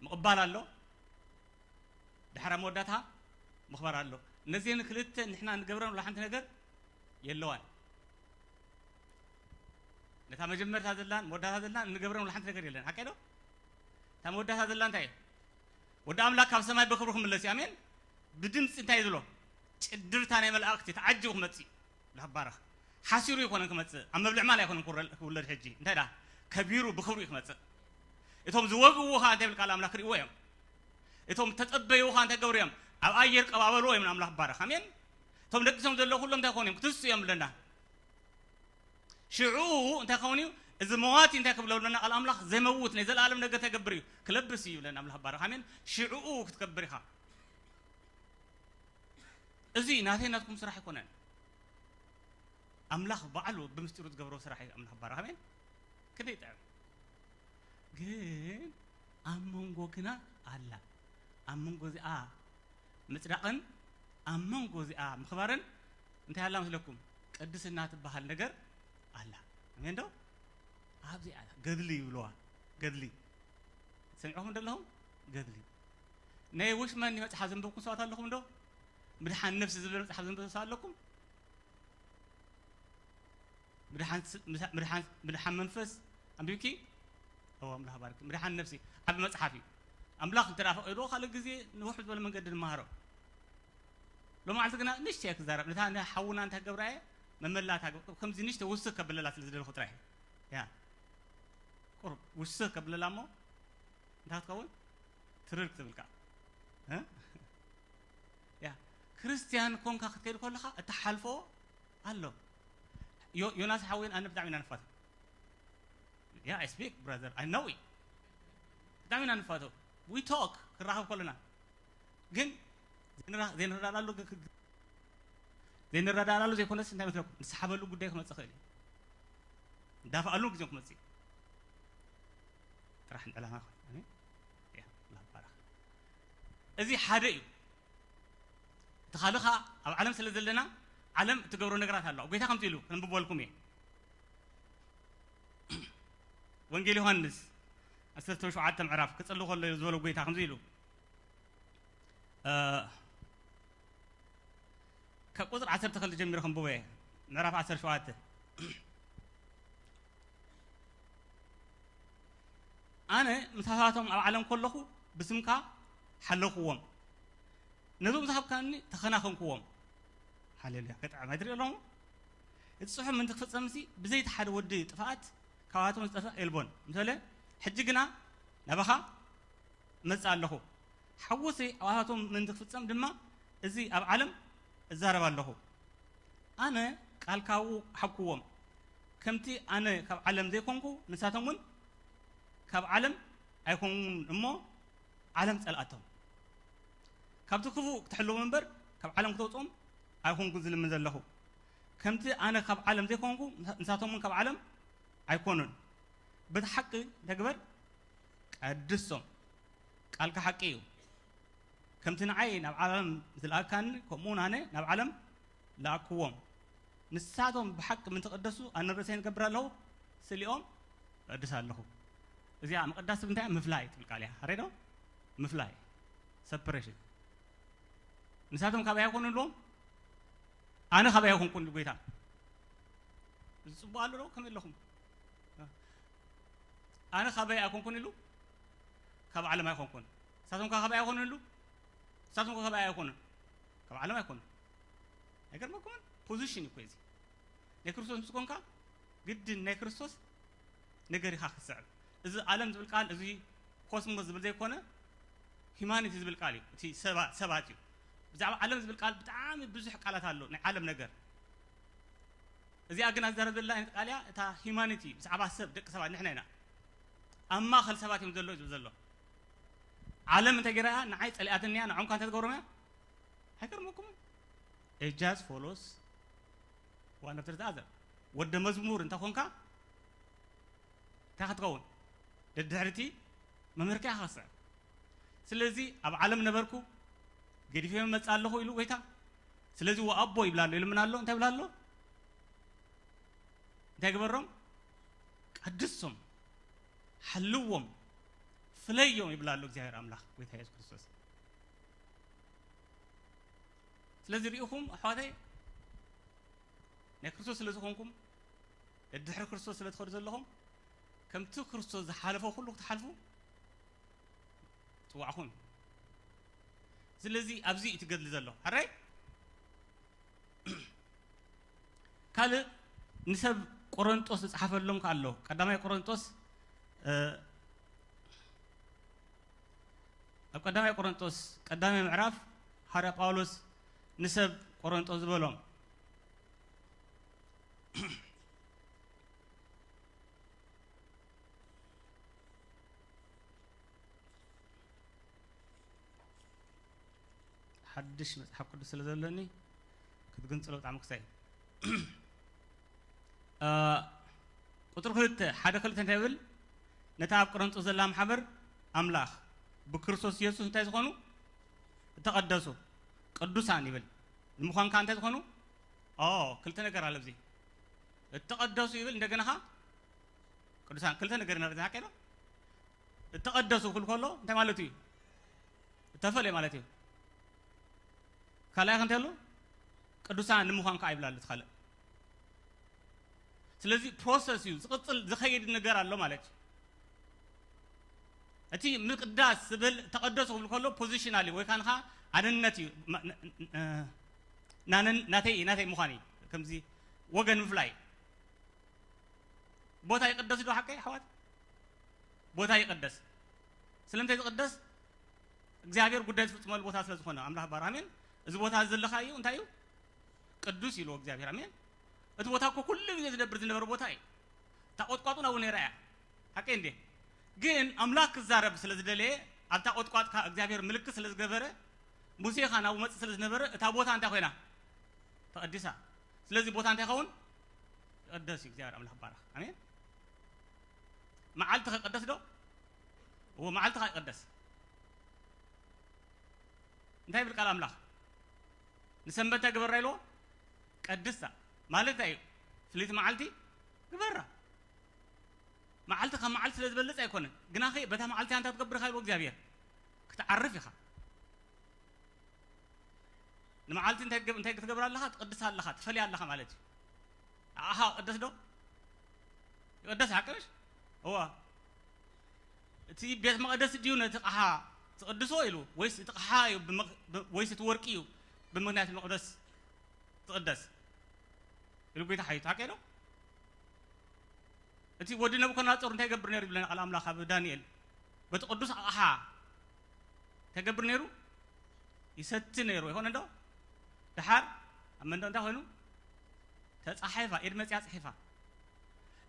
ምቕባል ኣሎ፣ ድሓር ኣብ መወዳእታ ምኽባር ኣሎ። እነዚህን ክልተ ንሕና ንገብረን ወላ ሓንቲ ነገር የለዋን። ነታ መጀመርታ ዘላን መወዳእታ ዘላን እንገብረን ወላ ሓንቲ ነገር የለን። ሓቀይ ዶ? እታ መወዳእታ ዘላ እንታይ እዩ? ወዲ ኣምላኽ ካብ ሰማይ ብኽብሩ ክምለስ እዩ። ኣሜን። ብድምፂ እንታይ ዝብሎ? ጭድርታ ናይ መላእኽቲ ተዓጂቡ ክመፅእ እዩ። ላባረኽ ሓሲሩ ኣይኮነን ክመፅእ፣ ኣብ መብልዕ ማል ኣይኮነን ክውረ-፣ ክውለድ። ሕጂ እንታይ ደኣ ከቢሩ ብኽብሩ እዩ ክመፅእ። እቶም ዝወግእዎ ኸዓ እንታይ ይብል ቃል ኣምላኽ? ክርእይዎ እዮም። እቶም ተጸበይዎ ኸዓ እንታይ ክገብሩ እዮም? ኣብ ኣየር ቀባበልዎ እዮም ንኣምላኽ ባረኽ። ኣሜን። እቶም ደቂሶም ዘለዉ ኩሎም እንታይ ክኾኑ እዮም? ክትስኡ እዮም ብለና። ሽዑ እንታይ ክኸውን እዩ? እዚ መዋቲ እንታይ ክብሎ ብለና ቃል ኣምላኽ? ዘይመውት ናይ ዘለኣለም ነገር እንታይ ክገብር እዩ? ክለብስ እዩ ብለና ኣምላኽ ባረኽ። ኣሜን። ሽዑ ክትከብር ኢኻ። እዚ ናተይ ናትኩም ስራሕ ኣይኮነን። ኣምላኽ ባዕሉ ብምስጢሩ ዝገብሮ ስራሕ እዩ። ኣምላኽ ባረኽ። ኣሜን። ክንደይ ይጥዕም። ግን ኣብ መንጎ ግና ኣላ። ኣብ መንጎ እዚኣ ምጽዳቕን ኣብ መንጎ እዚኣ ምኽባርን እንታይ ኣላ መስለኩም? ቅድስና ትበሃል ነገር ኣላ። ኣሜን ዶ? ኣብዚኣ ኣላ። ገድሊ ይብልዋ። ገድሊ። ሰሚዕኹም ዶ ኣለኹም? ገድሊ። ናይ ዎችማን መጽሓፍ ዘንበብኩም ሰባት ኣለኹም ዶ? ምድሓን ነፍሲ ዝብል መጽሓፍ ዘንበብኩም ሰባት ኣለኩም? ምድሓን ስ-፣ ምሳ-፣ ምድሓን፣ ምድሓን መንፈስ ኣንቢብኪ? እወ፣ ኣምላኽ ባርኪ። ምድሓን ነፍሲ ዓቢ መጽሓፍ እዩ። ኣምላኽ እንተ ደኣ ፈቒድዎ፣ ካልእ ግዜ ንውሕ ዝበለ መንገዲ ንመሃሮ። ሎማዓልቲ ግና ንእሽተይ እየ ክዛረብ። ነታ ንሓውና እንታይ ክገብራ እየ? መመላእታ ክገብር፣ ከምዚ ንእሽተይ ውስኽ ከብለላ ስለ ዝደለኹ ጥራይ። ያ። ቁሩብ ውስኽ ከብለላ እሞ፣ እንታይ ክትኸውን? ትርር ክትብል ከኣ። እ? ያ። ክርስትያን ኮንካ ክትከይድ ከለኻ፣ እትሓልፎ ኣሎ። ዮ-፣ ዮናስ ሓወይን ኣነ ብጣዕሚ ኢና ንፋቶ። Yeah, I speak, brother. I know it. ብጣዕሚ ኢና ንፋቶ። We talk፣ ክራኸብ ከለና። ግን ዘይንራ-፣ ዘይንረዳዳሉ ግ-፣ ግ-፣ ዘይንረዳዳሉ ዘይኮነስ እንታይ መስለኩም? ንስሓበሉ ጉዳይ ክመጽእ ይኽእል እዩ። እንዳፋኣሉ ግዜ ክመጽእ እዩ። ጥራሕ ዕላማ ይኾን። ኣሜን። ያ፣ ኣምላኽ ይባረኽ። እዚ ሓደ እዩ። እቲ ካልእ ኸኣ ኣብ ዓለም ስለ ዘለና፣ ዓለም እትገብሮ ነገራት ኣሎ። ጎይታ ከምዚ ኢሉ፣ ከንብበልኩም እየ። ወንጌል ዮሃንስ ዓሰርተ ሸውዓተ ምዕራፍ ክጽሊ ከሎ ዝበሎ ጎይታ ከምዚ ኢሉ፣ እ፣ ካብ ቁጽሪ ዓሰርተ ክልተ ጀሚረ ከንብቦ እየ። ምዕራፍ ዓሰርተ ሸውዓተ። ኣነ ምሳታቶም ኣብ ዓለም ከለኹ ብስምካ ሓለኹዎም፣ ነዞም ዝሃብካኒ ተኸናኸንኩዎም። ሃሌሉያ! ከጥዕም ኣይትሪኦ ኣለኹም? እቲ ጽሑፍ ምእንቲ ክፍጸምሲ ብዘይቲ ሓደ ወዲ ጥፍኣት ካብኣቶም ዝጠፍእ የልቦን። ምሳሌ፣ ሕጂ ግና ናባኻ እመጽእ ኣለኹ። ሓጎሰይ ኣብኣቶም ምእንቲ ክፍጸም ድማ እዚ ኣብ ዓለም እዛረብ ኣለኹ። ኣነ ቃል ካብኡ ሃብክዎም። ከምቲ ኣነ ካብ ዓለም ዘይኮንኩ ንሳቶም እውን ካብ ዓለም ኣይኮኑን እሞ ዓለም ጸልኣቶም። ካብቲ ክፉእ ክትሕልዎም እምበር ካብ ዓለም ክተውጽኦም ኣይኮንኩን ዝልምን ዘለኹ። ከምቲ ኣነ ካብ ዓለም ዘይኮንኩ ንሳቶም እውን ካብ ዓለም ኣይኮኑን። በቲ ሓቂ ተግበር ቀድሶም። ቃልካ ሓቂ እዩ። ከምቲ ንዓይ ናብ ዓለም ዝለኣካኒ ከምኡ እውን ኣነ ናብ ዓለም ለኣክዎም። ንሳቶም ብሓቂ ምእንቲ ክቕደሱ ኣነ ርእሰይ ንገብር ኣለኹ፣ ስሊኦም እቐድስ ኣለኹ። እዚኣ ምቕዳስ እንታይ እያ? ምፍላይ ትብል ቃል እያ። ሃሬ ዶ? ምፍላይ፣ ሰፐሬሽን። ንሳቶም ካበይ ኣይኮኑን ኢልዎም፣ ኣነ ካበይ ኣይኮንኩን ኢሉ ጐይታ። እዚ ጽቡቕ ኣሎ ዶ? ከመይ ኣለኹም? ኣነ ካበይ ኣይኮንኩን ኢሉ፣ ካብ ዓለም ኣይኮንኩን። ንሳቶም ከ ካበይ ኣይኮኑን ኢሉ፣ ንሳቶም ከ ካበይ ኣይኮኑን፣ ካብ ዓለም ኣይኮኑን። ኣይገርመኩምን? ፖዚሽን እኮ እዚ ናይ ክርስቶስ ምስ ኮንካ ግድን ናይ ክርስቶስ ነገር ኢኻ ክትስዕብ። እዚ ዓለም ዝብል ቃል፣ እዚ ኮስሞስ ዝብል ዘይኮነ ሂማኒቲ ዝብል ቃል እዩ። እቲ ሰባ-፣ ሰባት እዩ። ብዛዕባ ዓለም ዝብል ቃል ብጣዕሚ ብዙሕ ቃላት ኣሎ፣ ናይ ዓለም ነገር። እዚኣ ግን ኣዛረብ ዘላ ዓይነት ቃል እያ፣ እታ ሂማኒቲ፣ ብዛዕባ ሰብ፣ ደቂ ሰባት፣ ንሕና ኢና። ኣብ ማእከል ሰባት እዮም ዘለዉ ዝብል ዘሎ። ዓለም እንተ ገይራ እያ፣ ንዓይ ጸሊኣትኒ እያ፣ ንዖምካ እንተ ትገብሮም እያ፣ ኣይገርመኩምን? It just follows one after the other። ወደ መዝሙር እንተ ኾንካ፣ እንታይ ክትከውን? ደድሕርቲ መምህርካ ኢኻ ክትስዕብ። ስለዚ ኣብ ዓለም ነበርኩ፣ ገዲፈ መጽእ ኣለኹ ኢሉ ጐይታ። ስለዚ ወኣቦ ይብላ ኣሎ፣ ይልምና ኣሎ። እንታይ ይብላ ኣሎ? እንታይ ግበሮም? ቀድሶም፣ ሓልዎም፣ ፍለዮም ይብላ ኣሎ እግዚኣብሔር ኣምላኽ፣ ጐይታ የሱስ ክርስቶስ። ስለዚ ርኢኹም ኣሕዋተይ፣ ናይ ክርስቶስ ስለ ዝኾንኩም፣ ድሕሪ ክርስቶስ ስለ ትኸዱ ዘለኹም፣ ከምቲ ክርስቶስ ዝሓለፎ ኩሉ ክትሓልፉ ጽዋዕኹም። ስለዚ ኣብዚ እዩ እቲ ገድሊ ዘሎ። ሕራይ? ካልእ ንሰብ ቆሮንጦስ ዝጸሓፈሎም ከኣ ኣሎ። ቀዳማይ ቆሮንጦስ፣ እ፣ ኣብ ቀዳማይ ቆሮንጦስ ቀዳማይ ምዕራፍ ሃዋርያ ጳውሎስ ንሰብ ቆሮንጦስ ዝበሎም፣ ሓድሽ መጽሓፍ ቅዱስ ስለ ዘለኒ ክትግንጽሎ ብጣዕሚ ክሳይ። እ፣ ቁጽሪ ክልተ፣ ሓደ ክልተ እንታይ ይብል? ነታ ኣብ ቆሮንጦስ ዘላ ማሕበር ኣምላኽ ብክርስቶስ የሱስ እንታይ ዝኾኑ? እተቐደሱ ቅዱሳን ይብል። ንምዃን ከኣ እንታይ ዝኾኑ? ኦ፣ ክልተ ነገር ኣሎ ኣብዚ። እተቐደሱ ይብል፣ እንደገና ኸኣ ቅዱሳን። ክልተ ነገር ኢና ርኢና ከይና። እተቐደሱ ክብል ከሎ እንታይ ማለት እዩ? እተፈልየ ማለት እዩ። ካልኣይ እንታይ ኣሎ? ቅዱሳን ንምዃን ከኣ ይብላ ኣሎ እቲ ካልእ። ስለዚ ፕሮሰስ እዩ፣ ዝቕጽል ዝኸይድ ነገር ኣሎ ማለት እዩ። እቲ ምቅዳስ ዝብል ተቐደሱ ክብል ከሎ ፖዚሽናል እዩ፣ ወይ ካንኻ ኣነነት እዩ። ማ-፣ ን-፣ ን-፣ ናነን-፣ ናተይ፣ ናተይ ምዃን እዩ። ከምዚ ወገን ምፍላይ። ቦታ ይቕደስ ዶ ሓቀይ ኣሕዋት? ቦታ ይቕደስ። ስለምንታይ ዝቕደስ? እግዚኣብሔር ጉዳይ ዝፍጽመሉ ቦታ ስለ ዝኾነ፣ ኣምላኽ ባር፣ ኣሜን። እዚ ቦታ እዚ ዘለኻዮ እንታይ እዩ? ቅዱስ ኢልዎ እግዚኣብሔር፣ ኣሜን። እቲ ቦታ እኮ ኩሉ ግዜ ዝነብር ዝነበረ ቦታ እዩ። እታ ቖጥቋጥ እውን ኣብኡ ነይራ እያ። ሓቀይ እንዴ? ግን ኣምላኽ ክዛረብ ስለ ዝደለየ፣ ኣብታ ቖጥቋጥ ከኣ እግዚኣብሔር ምልክት ስለ ዝገበረ፣ ሙሴ ኸኣ ናብኡ መጽእ ስለ ዝነበረ፣ እታ ቦታ እንታይ ኮይና? ተቐዲሳ። ስለዚ ቦታ እንታይ ይኸውን? ይቕደስ እዩ። እግዚኣብሔር ኣምላኽ ይባረኽ። ኣሜን። መዓልቲ ከይቅደስ ዶ? እዎ፣ መዓልቲ ከይቅደስ። እንታይ ይብል ቃል ኣምላኽ? ንሰንበት እንታይ ግበራ ኢልዎ? ቀድሳ። ማለት እንታይ እዩ? ፍልይቲ መዓልቲ ግበራ። መዓልቲ ካብ መዓልቲ ስለ ዝበልጽ ኣይኮነን። ግናኸ በታ መዓልቲ እንታይ ክትገብር ኢኻ ኢልዎ እግዚኣብሔር? ክትዓርፍ ኢኻ። ንመዓልቲ እንታይ ትገብ-፣ እንታይ ክትገብር ኣለኻ? ትቕድሳ ኣለኻ፣ ትፈልያ ኣለኻ ማለት እዩ። ኣኻ ቅደስ ዶ? ይቕደስ ሓቂ ነሽ? እዋ። እቲ ቤት መቕደስ ድዩ ነቲ ኣቕሓ ዝቕድሶ ኢሉ፣ ወይስ እቲ ኣቕሓ እዩ ብመቕ-፣ ብ-፣ ወይስ እቲ ወርቂ እዩ ብምኽንያት መቕደስ ዝቕደስ? ኢሉ ጌታ ሓቲቱ፣ ሓቀይ ዶ? እቲ ወዲ ነቡከደነጾር እንታይ ይገብር ነይሩ ይብለና ቃል ኣምላኽ ኣብ ዳንኤል? በቲ ቅዱስ ኣቕሓ እንታይ ይገብር ነይሩ? ይሰቲ ነይሩ። ኣይኮነን ዶ? ደሓር ኣብ መንደቕ እንታይ ኮይኑ? ተጻሒፋ፣ ኢድ መጽያ ጽሒፋ።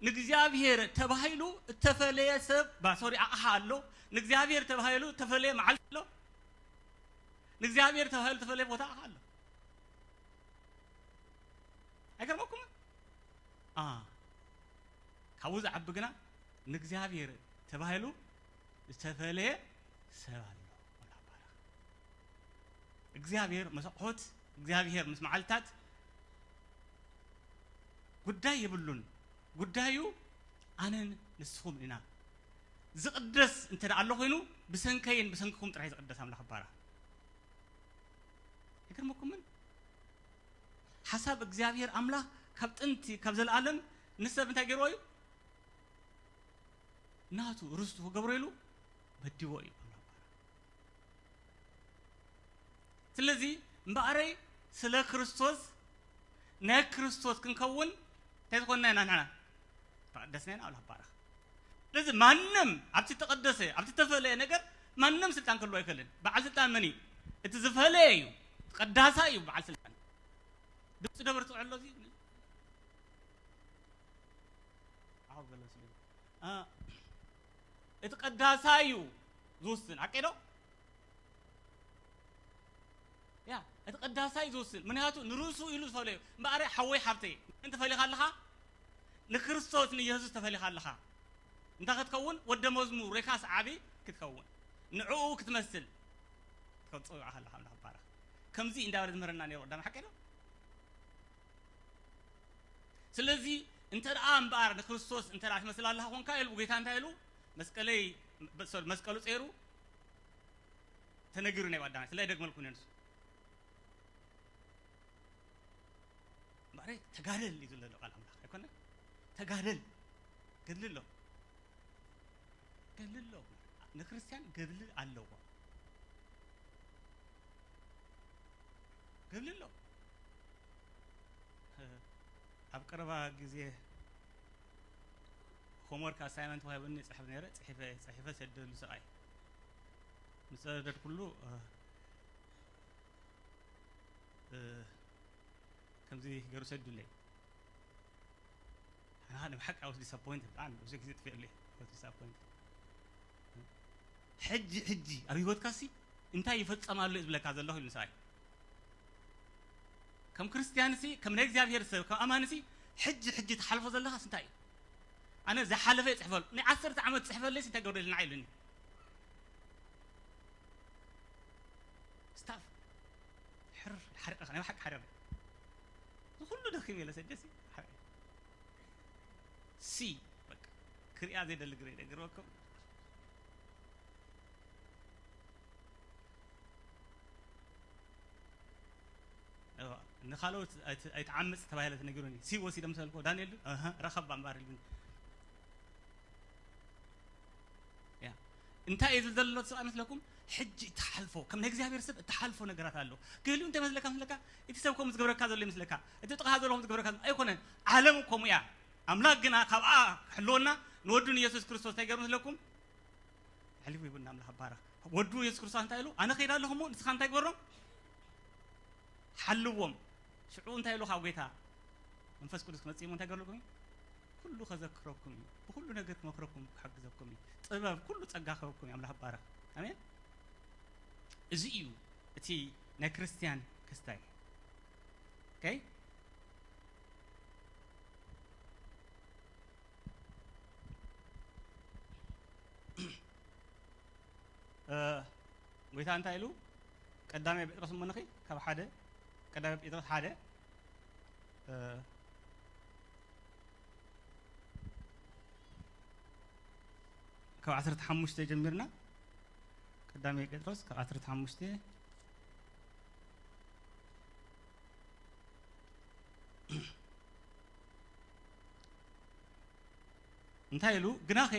ንእግዚኣብሔር ተባሂሉ እተፈለየ ሰብ፣ ባ-፣ ሶሪ፣ ኣቕሓ ኣሎ። ንእግዚኣብሔር ተባሂሉ እተፈለየ መዓልቲ ኣሎ። ንእግዚኣብሔር ተባሂሉ እተፈለየ ቦታ ኣቕሓ ኣሎ። ኣይገርመኩምን? አ፣ ካብኡ ዝዓቢ ግና ንእግዚኣብሔር ተባሂሉ ዝተፈለየ ሰብ ኣሎ። እግዚኣብሔር ምስ ኣቑሑት፣ እግዚኣብሔር ምስ መዓልታት ጉዳይ የብሉን። ጉዳዩ ኣነን ንስኹም ኢና። ዝቕደስ እንተ ደኣ ኣሎ ኮይኑ፣ ብሰንከይን ብሰንክኹም ጥራይ ዝቕደስ ኣምላኽ ይባረኽ። ይገርመኩምን? ሓሳብ እግዚኣብሔር ኣምላኽ ካብ ጥንቲ፣ ካብ ዘለኣለም ንሰብ እንታይ ገይርዎ እዩ? ናቱ ርስቱ ክገብሮ ኢሉ መዲቦ እዩ ኣምላኽ። ስለዚ እምበኣረይ ስለ ክርስቶስ፣ ናይ ክርስቶስ ክንከውን እንታይ ዝኾንና ኢና ንሕና? ተቐደስና ኢና። ኣምላኽ ባረኽ። ስለዚ ማንም ኣብቲ ተቐደሰ፣ ኣብቲ ተፈለየ ነገር ማንም ስልጣን ክህልዎ ኣይክእልን። በዓል ስልጣን መን እዩ? እቲ ዝፈለየ እዩ፣ ቀዳሳይ እዩ በዓል ስልጣን። ድምፂ ዶ በርትዖ ኣሎ እዚ? ዓው በሎ ስለ፣ አ፣ እቲ ቀዳሳይ እዩ ዝውስን። ሓቀይ ዶ? ያ፣ እቲ ቀዳሳይ እዩ ዝውስን። ምክንያቱ ንርእሱ ኢሉ ዝፈለዮ። እምበኣር ሓወይ ሓብተይ፣ መን ተፈሊኻ ኣለኻ? ንክርስቶስ ንየሱስ ተፈሊኻ ኣለኻ። እንታይ ክትከውን? ወደ መዝሙር ወይ ከዓ ሰዓቢ ክትከውን። ንዕኡ ክትመስል ክትጸውዓኻ ኣለኻ። ኣምላኽ ይባረኽ። ከምዚ እንዳበለ ዝምህረና ነይሩ ቀዳማይ። ሓቀይ ዶ? ስለዚ እንተ ደኣ እምበኣር ንክርስቶስ እንተ ደኣ ትመስል ኣለኻ ኮንካ ኢሉ ጌታ እንታይ ኢሉ? መስቀለይ፣ ሶሪ፣ መስቀሉ ጸይሩ ተነጊሩ ናይ ቀዳማይ። ስለዚ ኣይደግመልኩን እየ ንሱ። እምበኣር ተጋደል እዩ ዝብሎ ዘሎ ቃል ኣምላኽ ኣይኮነ? ተጋደል፣ ገድሊ ኣሎ። ገድሊ ኣሎ። ንክርስትያን ገድሊ ኣለዎ። ገድሊ ኣሎ። ኣብ ቀረባ ግዜ ሆምወርክ ኣሳይመንት ተዋሂቡኒ ጽሕፍ ነይረ፣ ጽሒፈ፣ ጽሒፈ ሰደሉ ሰብኣይ። ምስ ሰደድኩሉ፣ እ፣ እ፣ ከምዚ ገይሩ ሰዱለይ። ኣነ ብሓቂ I was disappointed። ብጣዕሚ ብዙሕ ግዜ ጥፊኤሉ እየ። I was disappointed። ሕጂ፣ ሕጂ ኣብ ህይወትካሲ እንታይ ይፈጸም ኣሎ እዩ ዝብለካ ዘለኹ ኢሉ ንሰብኣይ። ከም ክርስትያንሲ፣ ከም ናይ እግዚኣብሔር ሰብ፣ ከም ኣማንሲ፣ ሕጂ፣ ሕጂ ትሓልፎ ዘለኻስ እንታይ እዩ? ኣነ ዝሓለፈ ይጽሕፈሉ። ናይ ዓሰርተ ዓመት ጽሕፈለይስ እንታይ ገብረልና ኢሉኒ። ስታፍ። ሕር፣ ሓሪቐ፣ ናይ ብሓቂ ሓሪቐ። እዚ ኩሉ ደኺም የለ ሰደሲ፣ ሓሪቐ። ሲ፣ በቃ፣ ክሪኣ ዘይደሊ ግሬ፣ ግርበኩም። እዋ፣ ንኻልኦት ኣይት-፣ ኣይትዓምጽ ተባሂለ ተነጊሩኒ። ሲ ወሲደ ምሰልኮ፣ ዳንኤል ድዩ? ኣሃ፣ ረኸባ እምበኣር ኢሉኒ። ያ። እንታይ እዩ ዝብል ዘሎ ሰብኣይ መስለኩም? ሕጂ እትሓልፎ፣ ከም ናይ እግዚኣብሔር ሰብ እትሓልፎ ነገራት ኣሎ። ገሊኡ እንታይ መስለካ መስለካ? እቲ ሰብ ከምኡ ዝገብረካ ዘሎ ይመስለካ። እቲ ጥቓኻ ዘሎ ከምኡ ዝገብረካ ዘሎ ኣይኮነን። ዓለም ከምኡ እያ። ኣምላኽ ግና ካብኣ ክሕልወና ንወዱ ንየሱስ ክርስቶስ እንታይ ገይሩ መስለኩም? ኣሕሊፉ ሂቡና ኣምላኽ ይባረኽ። ወዱ የሱስ ክርስቶስ እንታይ ኢሉ? ኣነ ከይድ ኣለኹ እሞ ንስኻ እንታይ ግበሮም? ሓልዎም። ሽዑ እንታይ ኢሉ ካብ ጌታ? መንፈስ ቅዱስ ክመጽእ እሞ እንታይ ክገብረልኩም እዩ? ኩሉ ከዘክረኩም እዩ። ብኩሉ ነገር ክመክረኩም፣ ክሕግዘኩም እዩ። ጥበብ፣ ኩሉ ጸጋ ክህበኩም እዩ። ኣምላኽ ይባረኽ። ኣሜን። እዚ እዩ እቲ ናይ ክርስትያን ክስታይ። ኦኬ? እ፣ ጎይታ እንታይ ኢሉ? ቀዳማይ ጴጥሮስ እሞ ንኺ ካብ ሓደ፣ ቀዳማይ ጴጥሮስ ሓደ፣ እ፣ ካብ ዓሰርተ ሓሙሽተ ጀሚርና፣ ቀዳማይ ጴጥሮስ ካብ ዓሰርተ ሓሙሽተ፣ እንታይ ኢሉ? ግናኸ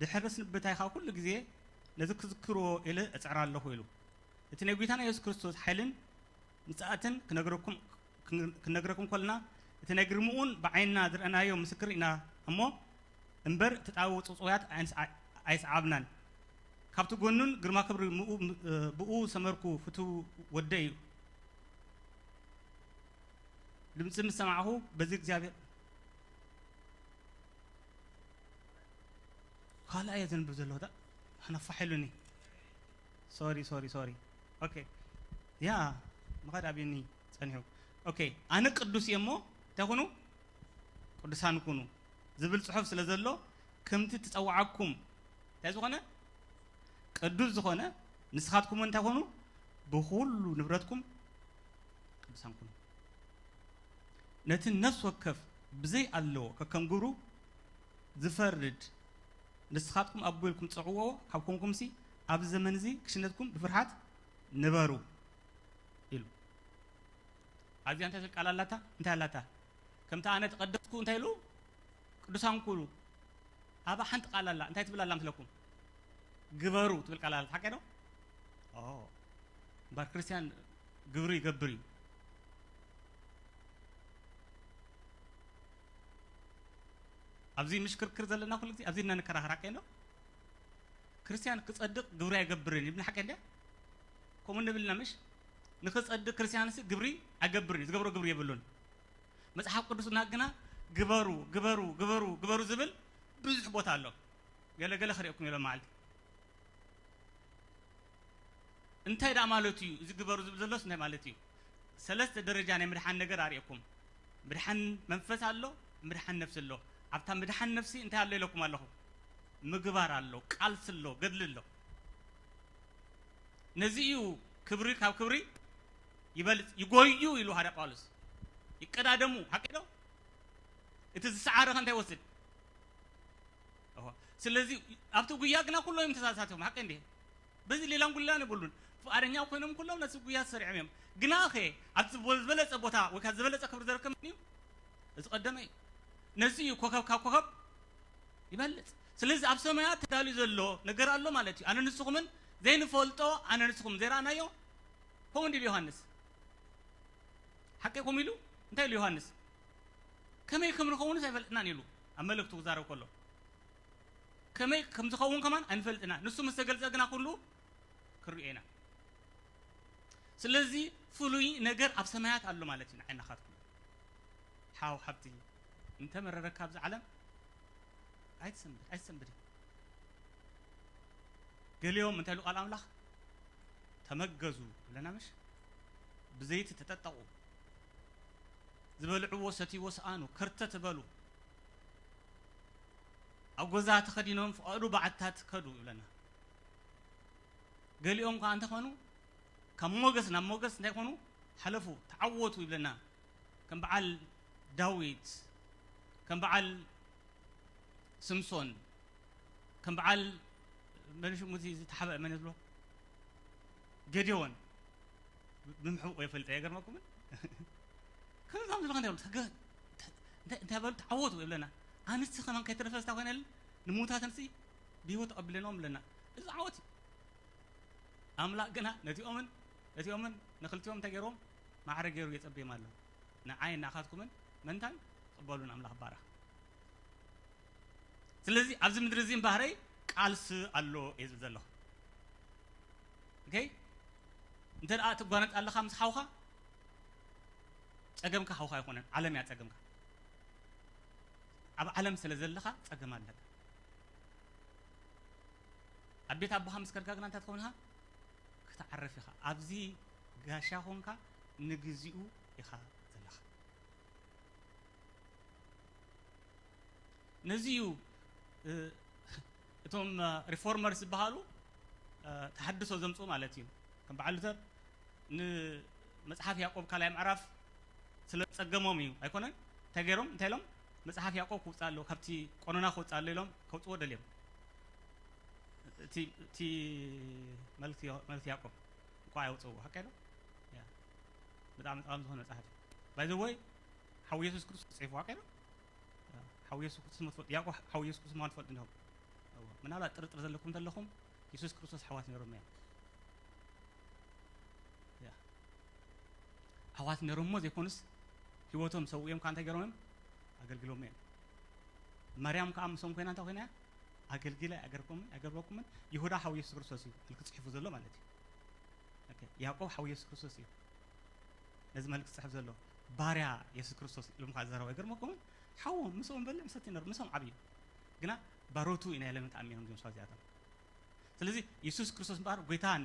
ድሕሪ ስንብታይ ኸኣ ኩሉ ግዜ ነዚ ክዝክርዎ ኢለ እጽዕር ኣለኹ ኢሉ። እቲ ናይ ጐይታና የሱስ ክርስቶስ ሓይልን ምጽኣትን ክነግረኩም፣ ክነግረኩም ከለና፣ እቲ ናይ ግርምኡን ብዓይንና ዝረኣናዮ ምስክር ኢና እሞ፣ እምበር እቲ ጣበው ጽውጽዋያት ኣይንስዓ-፣ ኣይሰዓብናን። ካብቲ ጐኑን ግርማ ክብሪ ምኡ-፣ ብኡ ሰመርኩ ፍቱው ወደይ እዩ። ድምጺ ምስ ሰማዕኹ በዚ እግዚኣብሔር ካልኣ እየ ዘንብብ ዘለኹ። ዳ-፣ ኣነፋሕ ኢሉኒ። ሶሪ፣ ሶሪ፣ ሶሪ። ኦኬ። ያ፣ ምኻድ ኣብዩኒ ጸኒሑ። ኦኬ። ኣነ ቅዱስ እየ እሞ እንታይ ኩኑ? ቅዱሳን ኩኑ ዝብል ጽሑፍ ስለ ዘሎ፣ ከምቲ ትጸውዓኩም እንታይ ዝኾነ? ቅዱስ ዝኾነ፣ ንስኻትኩም እንታይ ኮኑ? ብኹሉ ንብረትኩም ቅዱሳን ኩኑ። ነቲ ነፍሲ ወከፍ ብዘይ ኣለዎ ከከም ግብሩ ዝፈርድ፣ ንስኻትኩም ኣቦ ኢልኩም ትጸውዕዎ ካብ ኮንኩምሲ፣ ኣብዚ ዘመን እዚ ክሽነትኩም ብፍርሃት ንበሩ ኢሉ። ኣብዚኣ እንታይ ትብል ቃል ኣላታ? እንታይ ኣላታ? ከምቲ ኣነ ተቐደስኩ እንታይ ኢሉ? ቅዱሳን ኩኑ። ኣብኣ ሓንቲ ቃል ኣላ። እንታይ ትብል ኣላ መስለኩም? ግበሩ ትብል ቃል ኣላ። ሓቀ ዶ? ኦ፣ እምበር ክርስቲያን ግብሪ ይገብር እዩ። ኣብዚ ምሽክርክር ዘለና ኩሉ ግዜ ኣብዚ ኢና ንከራኸር። ሓቀ ዶ? ክርስቲያን ክጸድቕ ግብሪ ኣይገብርን ይብል። ሓቀ እንድያ? ከምኡ ንብልና ምሽ? ንኽጸድቕ ክርስቲያንሲ ግብሪ ኣይገብርን እዩ። ዝገብሮ ግብሪ የብሉን። መጽሓፍ ቅዱስና ግና ግበሩ፣ ግበሩ፣ ግበሩ፣ ግበሩ ዝብል ብዙሕ ቦታ ኣሎ። ገለ ገለ ክርእየኩም ኢሎም መዓልቲ። እንታይ ደኣ ማለቱ እዩ? እዚ ግበሩ ዝብል ዘሎስ እንታይ ማለት እዩ? ሰለስተ ደረጃ ናይ ምድሓን ነገር ኣርእየኩም። ምድሓን መንፈስ ኣሎ፣ ምድሓን ነፍሲ ኣሎ። ኣብታ ምድሓን ነፍሲ እንታይ ኣሎ ኢለኩም ኣለኹ? ምግባር ኣሎ፣ ቃልሲ ኣሎ፣ ገድሊ ኣሎ። ነዚ እዩ ክብሪ ካብ ክብሪ ይበልጽ፣ ይጎዩ ኢሉ ሃደ ጳውሎስ። ይቀዳደሙ፣ ሓቂ ዶ? እቲ ዝሰዓረ ከ እንታይ ይወስድ? እወ። ስለዚ ኣብቲ ጉያ ግና ኩሎም እዮም ተሳታፊም፣ ሓቂ እንዴ? በዚ ሌላን ጉላን የብሉን። ፍቓደኛ ኮይኖም ኩሎም ነቲ ጉያ ተሰሪዖም እዮም። ግና ኸ ኣብቲ ዝበለጸ ቦታ ወይ ከዓ ዝበለጸ ክብሪ ዘረከብ መን እዩ? እዚ ቀደመ እዩ። ነዚ እዩ ኮኸብ ካብ ኮኸብ ይበልጽ። ስለዚ ኣብ ሰማያት ተዳልዩ ዘሎ ነገር ኣሎ ማለት እዩ። ኣነ ንስኹምን ዘይንፈልጦ፣ ኣነ ንስኹም ዘይረኣናዮ፣ ከምኡ እንዲሉ ዮሃንስ። ሓቂ ከምኡ ኢሉ እንታይ ኢሉ ዮሃንስ? ከመይ ከም ንኸውንስ ኣይፈልጥናን ኢሉ ኣብ መልእክቱ ክዛረብ ከሎ። ከመይ ከም ዝኸውን ከማን ኣይንፈልጥና። ንሱ ምስ ተገልጸ ግና ኩሉ ክንሪኦ ኢና። ስለዚ ፍሉይ ነገር ኣብ ሰማያት ኣሎ ማለት እዩ። ንዓይ ናኻትኩም ሓው ሓብቲ እንተ መረረካ ኣብዚ ዓለም ኣይትሰንብድ፣ ኣይትሰንብድ። ገሊኦም እንታይ ኢሉ ቃል ኣምላኽ? ተመገዙ ይብለና ምሽ? ብዘይቲ ተጠጠቑ። ዝበልዕዎ ሰትይዎ ሰኣኑ፣ ከርተት በሉ። ኣብ ገዛ ተኸዲኖም ፍቓዱ በዓታት ከዱ ይብለና። ገሊኦም ከኣ እንተኾኑ ካብ ሞገስ ናብ ሞገስ እንታይ ኮኑ? ሓለፉ፣ ተዓወቱ ይብለና። ከም በዓል ዳዊት፣ ከም በዓል ስምሶን፣ ከም በዓል መን ሽሙ እቲ ዝተሓበአ መን ዝብሎ? ገዲዮን። ብምሕብቆ ይፈልጠ የገርመኩምን? ከምዚ ከምዚ ኢልካ እንታይ ይብሉ? ተገ-፣ ተ-፣ እንታይ፣ እንታይ በሉ? ተዓወቱ ይብለና። ኣንስቲ ከማን ከይተረፈ ዝታ ኮይነለን ንምዉታተንሲ ብህይወት ተቐቢለናኦም ይብለና። እዚ ዓወት እዩ። ኣምላኽ ግና ነቲኦምን ነቲኦምን ንኽልቲኦም እንታይ ገይርዎም? ማዕረ ገይሩ የጸብዮም ኣሎ። ንዓይ ንኣኻትኩምን መንታን ቅበሉን ኣምላኽ ባረኽ። ስለዚ ኣብዚ ምድሪ እዚ እምበሃረይ ቃልሲ ኣሎ እየ ዝብል ዘለኹ። ኦኬ? እንተ ደኣ ትጓነጽ ኣለኻ ምስ ሓውኻ፣ ጸገምካ ሓውኻ ኣይኮነን፣ ዓለም እያ ጸገምካ። ኣብ ዓለም ስለ ዘለኻ ጸገም ኣለካ። ኣብ ቤት ኣቦኻ ምስ ከድካ ግና እንታይ ትኸውን ኢኻ? ክትዓርፍ ኢኻ። ኣብዚ ጋሻ ኾንካ ንግዚኡ ኢኻ ዘለኻ። ነዚ እዩ፣ እ፣ እቶም፣ እ፣ ሪፎርመርስ ዝበሃሉ፣ እ፣ ተሃድሶ ዘምጽኡ ማለት እዩ። ከም በዓል ሉተር ንመጽሓፍ ያዕቆብ ካልኣይ ምዕራፍ ስለ ዝጸገሞም እዩ። ኣይኮነን? እንታይ ገይሮም? እንታይ ኢሎም? መጽሓፍ ያዕቆብ ክውጽእ ኣለዎ፣ ካብቲ ቆኖና ክወጽእ ኣሎ ኢሎም ከውጽዎ ደልዮም። እቲ፣ እቲ መልእክቲ ዮ-፣ መልእክቲ ያዕቆብ እንኳ ኣየውጽእዎ። ሓቀ ዶ? ያ። ብጣዕሚ ጠቓሚ ዝኾነ መጽሓፍ እዩ። By the way፣ ሓው የሱስ ክርስቶስ ጽሒፍዎ፣ ሓቀ ዶ? ሓው የሱስ ክርስቶስ መትፈልጥ፣ ያዕቆብ ሓው የሱስ ክርስቶስ ምዃኑ ትፈልጡ እንዲኹም? እወ። ምናልባት ጥርጥር ዘለኩም እንተለኹም፣ የሱስ ክርስቶስ ኣሕዋት ነይሮም እዮም። ያ። ኣሕዋት ነይሮምሞ ዘይኮኑስ፣ ህይወቶም ሰዊኦም ከኣ እንታይ ገይሮም እዮም? ኣገልግሎም እዮም። ማርያም ከኣ ምስኦም ኮይና እንታይ ኮይና እያ? ኣገልጊላ እያ፣ ኣገርኩም-፣ ኣገርበኩምን። ይሁዳ ሓው የሱስ ክርስቶስ እዩ፣ መልክ ጽሒፉ ዘሎ ማለት እዩ። ኦኬ፣ ያዕቆብ ሓው የሱስ ክርስቶስ እዩ፣ ነዚ መልክ ጽሕፍ ዘሎ። ባርያ የሱስ ክርስቶስ ኢሎም ከኣ ዝዛረቡ ኣይገርመኩምን? ሓዎም ምስኦም በልዕ ምሰቲ ነሩ፣ ምስኦም ዓብዩ። ግና ባሮቱ ኢና ኢሎም ተኣሚኖም እዮም ሰባት እዚኣቶም። ስለዚ የሱስ ክርስቶስ እምበኣር ጎይታን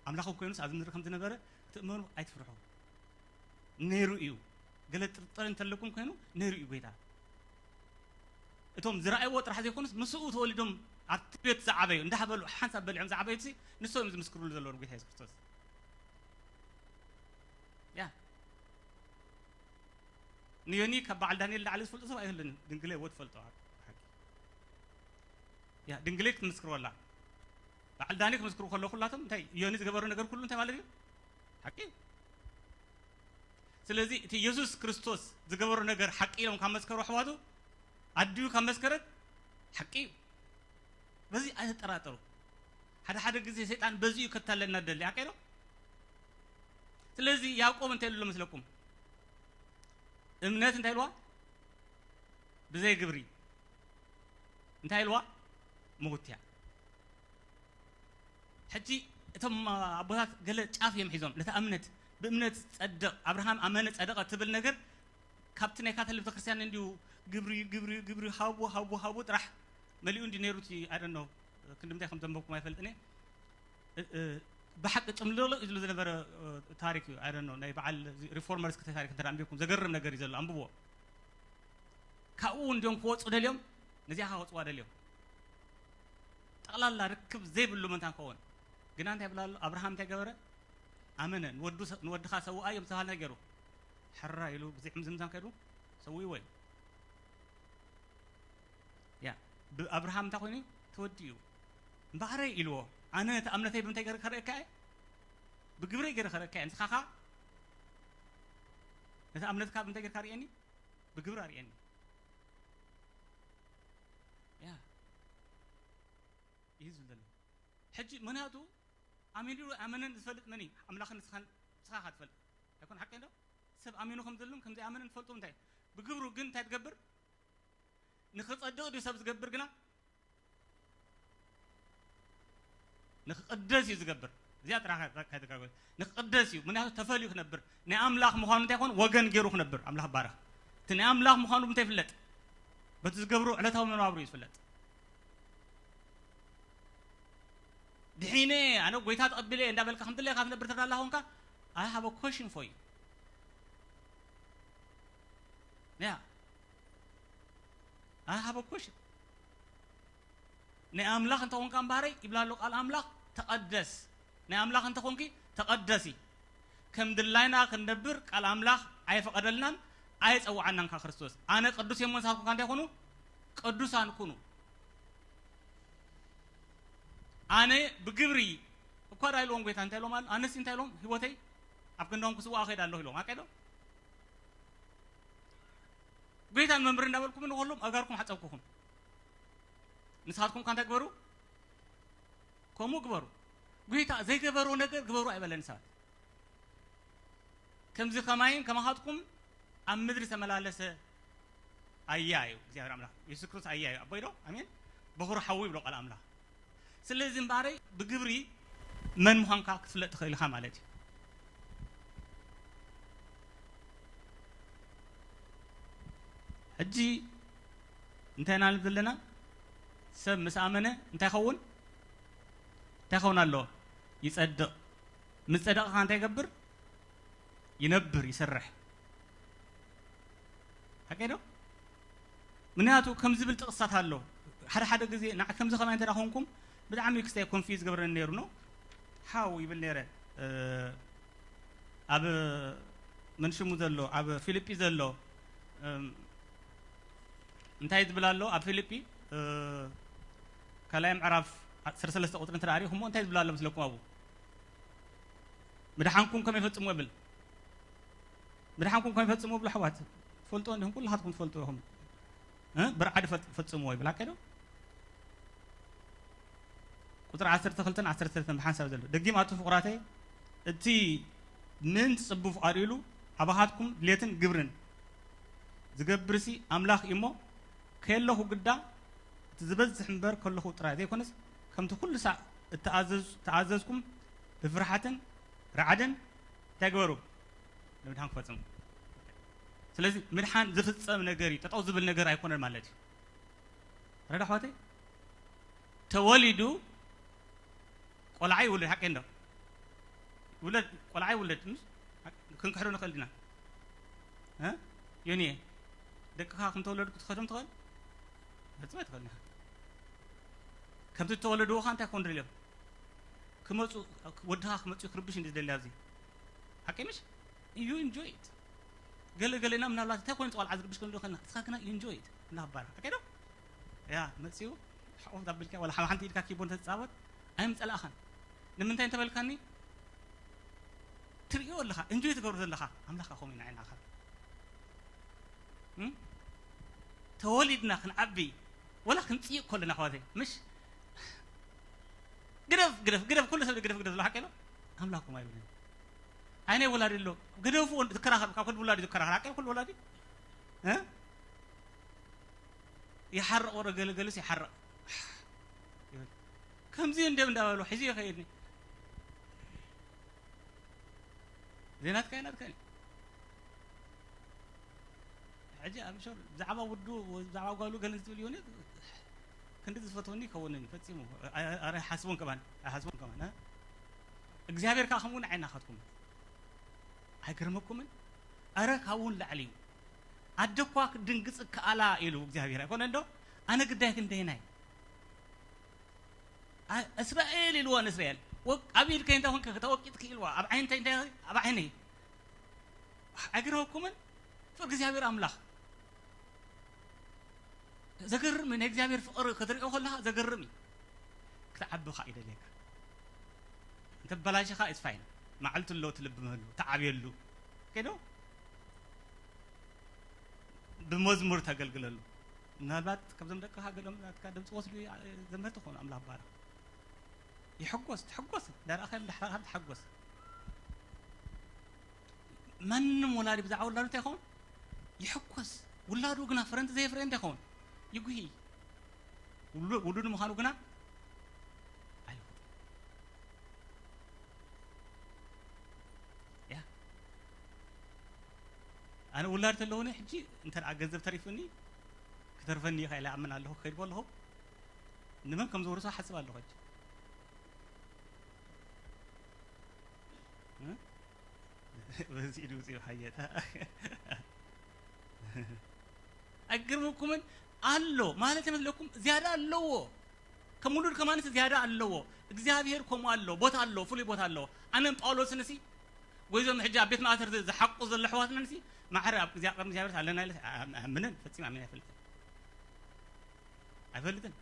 ኣምላኽን ኮይኑስ ኣብዚ ምድሪ ከም ዝነበረ ክትእመኑ ኣይትፍርሑ። ነይሩ እዩ። ገለ ጥርጥር እንተለኩም ኮይኑ፣ ነይሩ እዩ ጎይታ። እቶም ዝረኣይዎ ጥራሕ ዘይኮኑስ፣ ምስኡ ተወሊዶም ኣብቲ ቤት ዝዓበዩ፣ እንዳህበሉ ሓንሳብ በሊዖም ዝዓበዩሲ፣ ንሶም እዮም ዝምስክሩሉ ዘለዉ ንጎይታ የሱስ ክርስቶስ። ያ። ንዮኒ ካብ በዓል ዳንኤል ላዕሊ ዝፈልጦ ሰብ ኣይህሉን። ድንግለይ እወ ትፈልጦ። ሓቂ። ያ፣ ድንግለይ ክትምስክር ወላ። በዓል ዳኒ ክምስክሩ ከለዉ ኩላቶም እንታይ፣ ዮኒ ዝገበሮ ነገር ኩሉ እንታይ ማለት እዩ? ሓቂ እዩ። ስለዚ እቲ የሱስ ክርስቶስ ዝገበሮ ነገር ሓቂ ኢሎም ካብ መስከሩ ኣሕዋቱ፣ ኣዲኡ ካብ መስከረት ሓቂ እዩ። በዚ ኣይትጠራጠሩ። ሓደ ሓደ ግዜ ሰይጣን በዚ እዩ ከታለልና ደሊ፣ ሓቂ ዶ? ስለዚ ያዕቆብ እንታይ ኢሉ መስለኩም? እምነት እንታይ ኢልዋ? ብዘይ ግብሪ እንታይ ኢልዋ? ምውት እያ። ሕጂ እቶም ኣቦታት ገለ ጫፍ እዮም ሒዞም። ነታ እምነት፣ ብእምነት ጸድቕ፣ ኣብርሃም ኣመነ ጸደቐ ትብል ነገር ካብቲ ናይ ካቶሊክ ቤተክርስትያን እንድዩ ግብሪ፣ ግብሪ፣ ግብሪ፣ ሃቡ፣ ሃቡ፣ ሃቡ ጥራሕ መሊኡ እንድዩ ነይሩ እቲ፣ I don't know፣ ክንዲ ምንታይ ከም ዘንበብኩም ኣይፈልጥን እየ። እ-፣ እ-፣ ብሓቂ ጽምልሎ እዩ ዝብሎ ዝነበረ፣ እ፣ ታሪክ እዩ። I don't know፣ ናይ በዓል ሪፎርመርስ ክተ ታሪክ እንተ ኣንቢብኩም ዘገርም ነገር እዩ ዘሎ፣ ኣንብብዎ። ካብኡ እንድዮም ክወጹ ደልዮም፣ ነዚኣ ከወጽዋ ደልዮም። ጠቕላላ ርክብ ዘይብሉ ምእንታን ክኸውን። ግና እንታይ ይብላ ኣሎ? ኣብርሃም እንታይ ገበረ? ኣመነ። ንወዱ ሰ-፣ ንወድኻ ሰውኣ እዮም ዝተባህለ እንታይ ገይሩ? ሕራ ኢሉ፣ ብዘይ ሕምዝምዛን ከይዱ ሰዊእዎ እዩ። ያ፣ ብኣብርሃም እንታይ ኮይኑ? ተወዲኡ። እምበኣረይ ኢልዎ፣ ኣነ ነቲ እምነተይ ብምንታይ ገይረ ከርእየካ እየ? ብግብረይ ገይረ ከርእየካ እየ። ንስኻ ኸኣ ነቲ እምነትካ ብምንታይ ጌርካ ርእየኒ? ብግብሪ ኣርእየኒ። ያ፣ እዩ ዝብል ዘሎ። ሕጂ ምኽንያቱ ኣሚኑ ዶ ኣመነን ዝፈልጥ መን እዩ? ኣምላኽን ንስኻን፣ ንስኻ ኢኻ ትፈልጥ። ኣይኮን ሓቀይ ዶ? ሰብ ኣሚኑ ከም ዘሎን ከም ዘይኣመነን ትፈልጡ እንታይ? ብግብሩ ግን እንታይ ትገብር? ንኽጸድቕ ድዩ ሰብ ዝገብር ግና? ንኽቕደስ እዩ ዝገብር። እዚኣ ጥራሕ ካይተጋገዝ። ንኽቕደስ እዩ። ምኽንያቱ ተፈልዩ ክነብር። ናይ ኣምላኽ ምዃኑ እንታይ ይኾን? ወገን ገይሩ ክነብር። ኣምላኽ ባረኽ። እቲ ናይ ኣምላኽ ምዃኑ ብምንታይ ይፍለጥ? በቲ ዝገብሮ ዕለታዊ መነባብሮ እዩ ዝፍለጥ። ድሒነ፣ ኣነ ጎይታ ተቐቢለ እንዳበልካ ከም ድሌኻ ትነብር ተዳላ ኾንካ፣ I have a question for you። ያ። I have a question። ናይ ኣምላኽ እንተኾንካ እምበሃረይ፣ ይብላ ኣሎ ቃል ኣምላኽ፣ ተቐደስ። ናይ ኣምላኽ እንተኾንኪ፣ ተቐደሲ። ከም ድላይና ክንነብር ቃል ኣምላኽ ኣይፈቐደልናን፣ ኣይጸውዓናን ከኣ ክርስቶስ። ኣነ ቅዱስ እየ እሞ ንስኻትኩም ከ እንታይ ኩኑ? ቅዱሳን ኩኑ። ኣነ ብግብሪ እኳ ዳ ኢልዎም ጎይታ እንታይ ኢሎም ኣሎ? ኣነሲ እንታይ ኢሎም? ህይወተይ ኣብ ክንዳኹም ክስውኣ እኸይድ ኣለኹ ኢሎም። ኣቀዶ? ጎይታን መምህር እንዳበልኩም ንኹሎም ኣጋርኩም ሓጸብኩኹም። ንስኻትኩም ከ እንታይ ግበሩ? ከምኡ ግበሩ። ጎይታ ዘይገበሮ ነገር ግበሩ ኣይበለን ሰባት። ከምዚ ከማይን ከማኻትኩም ኣብ ምድሪ ተመላለሰ ኣያ እዩ እግዚኣብሔር ኣምላኽ። የሱስ ክርስቶስ ኣያ እዩ። ኣቦይ ዶ? ኣሜን። በኹሩ ሓዉ ይብሎ ቃል ኣምላኽ። ስለዚ እምበኣረይ ብግብሪ መን ምዃንካ ክትፍለጥ ትኽእል ኢኻ ማለት እዩ። ሕጂ እንታይ ኢና ንብል ዘለና? ሰብ ምስ ኣመነ እንታይ ይኸውን? እንታይ ይኸውን ኣለዎ? ይጸድቕ። ምስ ጸደቐ ከኣ እንታይ ይገብር? ይነብር፣ ይሰርሕ። ሓቀይ ዶ? ምክንያቱ ከም ዝብል ጥቕስታት ኣሎ። ሓደ ሓደ ግዜ ንዓ ከምዚ ከማይ እንተ ደኣ ኾንኩም ብጣዕሚ ክስታይ ኮንፊዝ ዝገብረኒ ነይሩ ነው። ሓው ይብል ነይረ፣ እ፣ ኣብ መን ሽሙ ዘሎ፣ ኣብ ፊልጲ ዘሎ፣ እም፣ እንታይ ዝብል ኣሎ? ኣብ ፊልጲ፣ እ፣ ካልኣይ ምዕራፍ ዓሰርተ ሰለስተ ቁጽሪ እንተ ደኣ ርኢኹምዎ እንታይ ዝብል ኣሎ መስለኩም ኣብኡ? ምድሓንኩም ከመይ ፈጽምዎ ይብል? ምድሓንኩም ከመይ ፈጽምዎ ይብሉ ኣሕዋት? ትፈልጥዎ እንዲኹም፣ ኩልኻትኩም ትፈልጥዎ ኢኹም። እ? ብርዓድ ፈጥ-፣ ፈጽምዎ ይብል። ሓቀይ ዶ? ቁፅሪ ዓሰርተ ክልተን ዓሰርተ ሰለስተን ብሓንሳብ ዘሎ። ደጊም ኣቱ ፍቑራተይ፣ እቲ ምእንቲ ጽቡፍ ኣርእሉ ኣባኻትኩም ድሌትን ግብርን ዝገብርሲ ኣምላኽ እዩ እሞ፣ ከየለኹ ግዳ እቲ ዝበዝሕ እምበር ከለኹ ጥራይ ዘይኮነስ፣ ከምቲ ኩሉ ሳዕ እተኣዘዝ-፣ ተኣዘዝኩም ብፍርሓትን ራዕድን እንታይ ግበሩ? ንምድሓን ክፈጽሙ። ስለዚ ምድሓን ዝፍጸም ነገር እዩ፣ ጠጠው ዝብል ነገር ኣይኮነን ማለት እዩ። ረዳ ኣሕዋተይ፣ ተወሊዱ ቆልዓ ይውለድ፣ ሓቂ እንዶ? ይውለድ፣ ቆልዓ ይውለድ፣ ምስ ክንክሕዶ ንኽእል ዲና? እ? ዮኒየ፣ ደቅኻ ከም ተወለዱ ክትኸዶም ትኽእል? ፈጽመ ኣይትኽእልን ኢኻ። ከምቲ እተወለድዎ ኸኣ እንታይ ክኾኑ ደልዮም? ክመጹ፣ ወድኻ ክመጹ ክርብሽ እንዲ ዝደሊ ኣብዚ። ሓቂ ምሽ? You enjoy it። ገለ ገለና ምናልባት እንታይ ኮይኑ ቆልዓ ዝርብሽ ከም ዝኾነ፣ ንስኻ ግና you enjoy it። እናባራ። ሓቂ ዶ? ያ፣ መጺኡ፣ ሓቆፍ ዳብልካ፣ ወላ ሓንቲ ኢድካ ኪቦርድ ተጻወት፣ ኣይምጸላእኻን። ንምንታይ እንተበልካኒ፣ ትርእዮ ኣለኻ፣ እንጆይ ትገብሮ ዘለኻ፣ ኣምላኽ ከምኡ እዩ ንዓይ ንዓኻ። እም? ተወሊድና ክንዓቢ፣ ወላ ክንጽይቕ ከለና፣ ኣሕዋተይ፣ ምሽ? ግደፍ፣ ግደፍ፣ ግደፍ፣ ኩሉ ሰብ ግደፍ፣ ግደፍ ዝብሎ ሓቂ ኣሎ? ኣምላኽ ከምኡ ኣይብልን። ኣይ ናይ ወላዲ ኣሎ፣ ግደፍዎ፣ ዝከራኸር፣ ካብ ኩሉ ወላዲ ዝከራኸር፣ ሓቂ ኩሉ ወላዲ? እ? ይሓርቕ ወረ ገለገለስ ይሓርቕ። ይብል። ከምዚ እንደ እንዳበሉ ሒዙ ይኸይድኒ። ዘይናትካ ናትካ እዩ። ሕጂ ኣብ ሸር ብዛዕባ ውዱ፣ ብዛዕባ ጓሉ ገለ ዝብል ይሆን፣ ክንዲ ዝፈትወኒ ይከውንን ፈጺሙ። ኣረ ሓስቦን ከማን፣ ሓስቦን ከማን፣ እ? እግዚኣብሔር ከኣ ከምኡ ንዓይ ናኻትኩም። ኣይገርመኩምን? ኣረ ካብኡ ንላዕሊ እዩ። ኣደ እኳ ክትድንግጽ ከኣላ ኢሉ እግዚኣብሔር ኣይኮነን ዶ? ኣነ ግዳይ ክንደይናይ? ኣ-፣ እስራኤል ኢልዋ ንእስራኤል። ወ-፣ ኣብ ኢድከይ እንታይ ኮንኪ ተወቂጥኪ ኢልዋ። ኣብ ዓይንተይ እንታይ፣ ኣብ ዓይነይ። ኣይገርመኩምን? ፍቅሪ እግዚኣብሔር ኣምላኽ። ዘገርም እዩ። ናይ እግዚኣብሔር ፍቅሪ ክትሪኦ ከለኻ ዘገርም እዩ። ክትዓቢ ኸኣ ይደልየካ። እንተ በላሽኻ it's fine። መዓልቲ ኣሎ ትልብመሉ፣ ትዓብየሉ። ከይዶ? ብመዝሙር ተገልግለሉ። ምናልባት ካብዞም ደቅኻ ገሎም ናትካ ድምፂ ወስዱ ዘመርቲ ክኾኑ ኣምላኽ ባርኽ። ይሕጎስ፣ ትሕጎስ፣ ዳርኣኻ እዮም ዳሕራኻ ትሓጎስ። ማንም ወላዲ ብዛዕባ ውላዱ እንታይ ይኸውን? ይሕጎስ። ውላዱ ግና ፍረ እንተዘየፍረየ እንታይ ይኸውን? ይጉሂ። ውሉ-፣ ውሉድ ምዃኑ ግና ኣይፈልጥን። ያ። ኣነ ውላድ ተለውኒ ሕጂ እንተ ደኣ ገንዘብ ተሪፉኒ፣ ክተርፈኒ ይኽእል እየ፣ ኣምን ኣለኹ፣ ክኸድቦ ኣለኹ። ንመን ከም ዘውርሶ ሓስብ ኣለኹ ሕጂ። እ? በዚ ኢዱ ውፅኡ ሓየታ። ኣይገርመኩምን? ኣሎ ማለት ይመስለኩም? ዝያዳ ኣለዎ። ከም ውሉድ ከማንስ ዝያዳ ኣለዎ። እግዚኣብሔር ከምኡ ኣሎ፣ ቦታ ኣሎ፣ ፍሉይ ቦታ ኣሎ። ኣነን ጳውሎስንሲ፣ ወይ እዞም ሕጂ ኣብ ቤት ማእሰርቲ ዝ-፣ ዝሓቁ ዘሎ ኣሕዋትናንሲ፣ ማዕረ ኣብ እግዚኣብ-፣ ቅድሚ እግዚኣብሔር ኣለና ኢለ ኣም-፣ ኣምንን፣ ፈጺመ ኣሚነ ኣይፈልጥን። ኣይፈልጥን።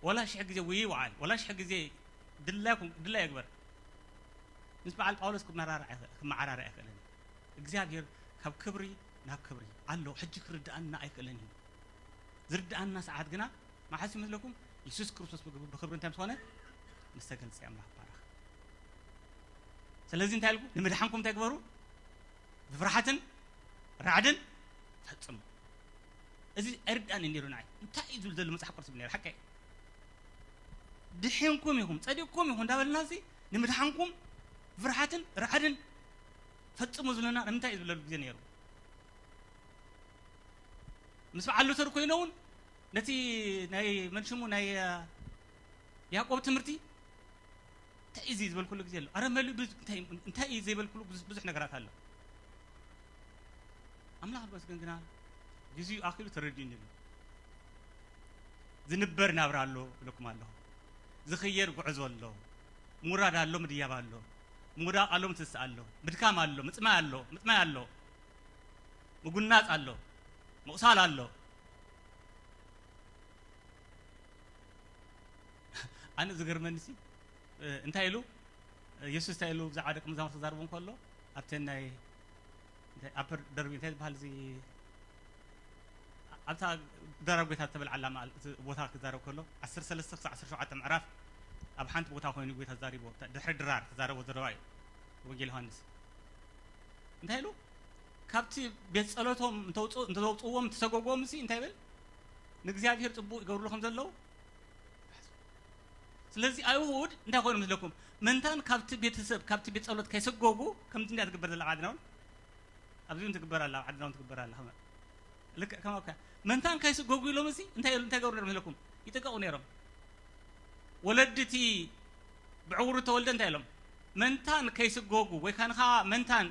ወላ ሽሕ ግዜ ውይ ይውዓል፣ ወላ ሽሕ ግዜ ድላይኩም፣ ድላይ ይግበር። ምስ በዓል ጳውሎስ ክመራረዕ ኣይኽእል፣ ክመዓራረዕ ኣይኽእልን። እግዚኣብሔር ካብ ክብሪ ናብ ክብሪ ኣሎ፣ ሕጂ ክርድኣና ኣይክእልን እዩ። ዝርድኣና ሰዓት ግና መዓስ ይመስለኩም? የሱስ ክርስቶስ ብግ-፣ ብክብሪ እንታይ ምስ ኾነ? ምስ ተገልጸ ኣምላኽ ይባረኽ። ስለዚ እንታይ ኢልኩ? ንምድሓንኩም እንታይ ግበሩ? ብፍርሓትን ራዕድን ፈጽሙ። እዚ ኣይርድኣን እዩ ነይሩ ንዓይ። እንታይ እዩ ዝብል ዘሎ መጽሓፍ ቅዱስ ነይሩ? ሓቀይ። ድሒንኩም ኢኹም፣ ጸዲቕኩም ኢኹም እንዳበልና እዚ ንምድሓንኩም ብፍርሓትን ራዕድን ፈጽሙ ዝብለና ንምንታይ እዩ ዝብለሉ ግዜ ነይሩ? ምስ በዓል ሉተር ኮይነ እውን ነቲ ናይ መን ሽሙ ናይ፣ እ፣ ያዕቆብ ትምህርቲ እንታይ እዩ እዚ ዝበልኩሉ ግዜ ኣሎ። ኣረ መሊኡ ብዙ-፣ እንታይ፣ እንታይ እዩ ዘይበልኩሉ ብዙ-፣ ብዙሕ ነገራት ኣሎ። ኣምላኽ ይመስገን ግና ግዜኡ ኣኺሉ ተረዲኡኒ ኣሎ። ዝንበር ናብራ ኣሎ ኢለኩም ኣለኹ። ዝኽየድ ጉዕዞ ኣሎ። ምውራድ ኣሎ፣ ምድያብ ኣሎ። ምውዳቕ ኣሎ፣ ምትንሳእ ኣሎ። ምድካም ኣሎ፣ ምጽማይ ኣሎ፣ ምጥማይ ኣሎ። ምጉናጽ ኣሎ። ምቑሳል ኣሎ። ኣነ ዝገርመኒሲ፣ እ፣ እንታይ ኢሉ፣ እ፣ የሱስ እንታይ ኢሉ ብዛዕባ ደቂ መዛሙርቱ ክዛረቡ እንከሎ፣ ኣብተን ናይ፣ እንታይ፣ ኣፐር ደርቢ እንታይ ዝበሃል እዚ፣ ኣ-፣ ኣብታ ድራር ጎይታ እተበልዓላ መዓል-፣ እቲ ቦታ ክዛረብ ከሎ፣ ዓሰርተ ሰለስተ ክሳዕ ዓሰርተ ሸውዓተ ምዕራፍ ኣብ ሓንቲ ቦታ ኮይኑ ጎይታ ተዛሪብዎ፣ ድሕሪ ድራር ተዛረቦ ዘረባ እዩ። ወንጌል ዮሃንስ እንታይ ኢሉ? ካብቲ ቤት ጸሎቶም እንተውጽ-፣ እንተውጽእዎም፣ እንተሰጎግዎም፣ እሲ እንታይ ይብል? ንእግዚኣብሔር ጽቡቕ ይገብርሉ ከም ዘለዉ። ስለዚ ኣይሁድ እንታይ ኮይኑ መስለኩም? መንታን ካብቲ ቤተሰብ፣ ካብቲ ቤት ጸሎት ከይሰጎጉ ከምዚ እንድያ ትግበር ዘላ ዓድና እውን። ኣብዚ እውን ትግበር ኣላ፣ ኣብ ዓድና እውን ትግበር ኣላ። ከመ-፣ ልክዕ ከማኡ ከ መንታን ከይስጎጉ ኢሎም፣ እዚ እንታይ፣ እንታይ ገብሩ ነይሮም መስለኩም? ይጥቀቑ ነይሮም። ወለዲ እቲ ብዕውሩ ተወልደ እንታይ ኢሎም? መንታን ከይስጎጉ ወይ ካንኻ መንታን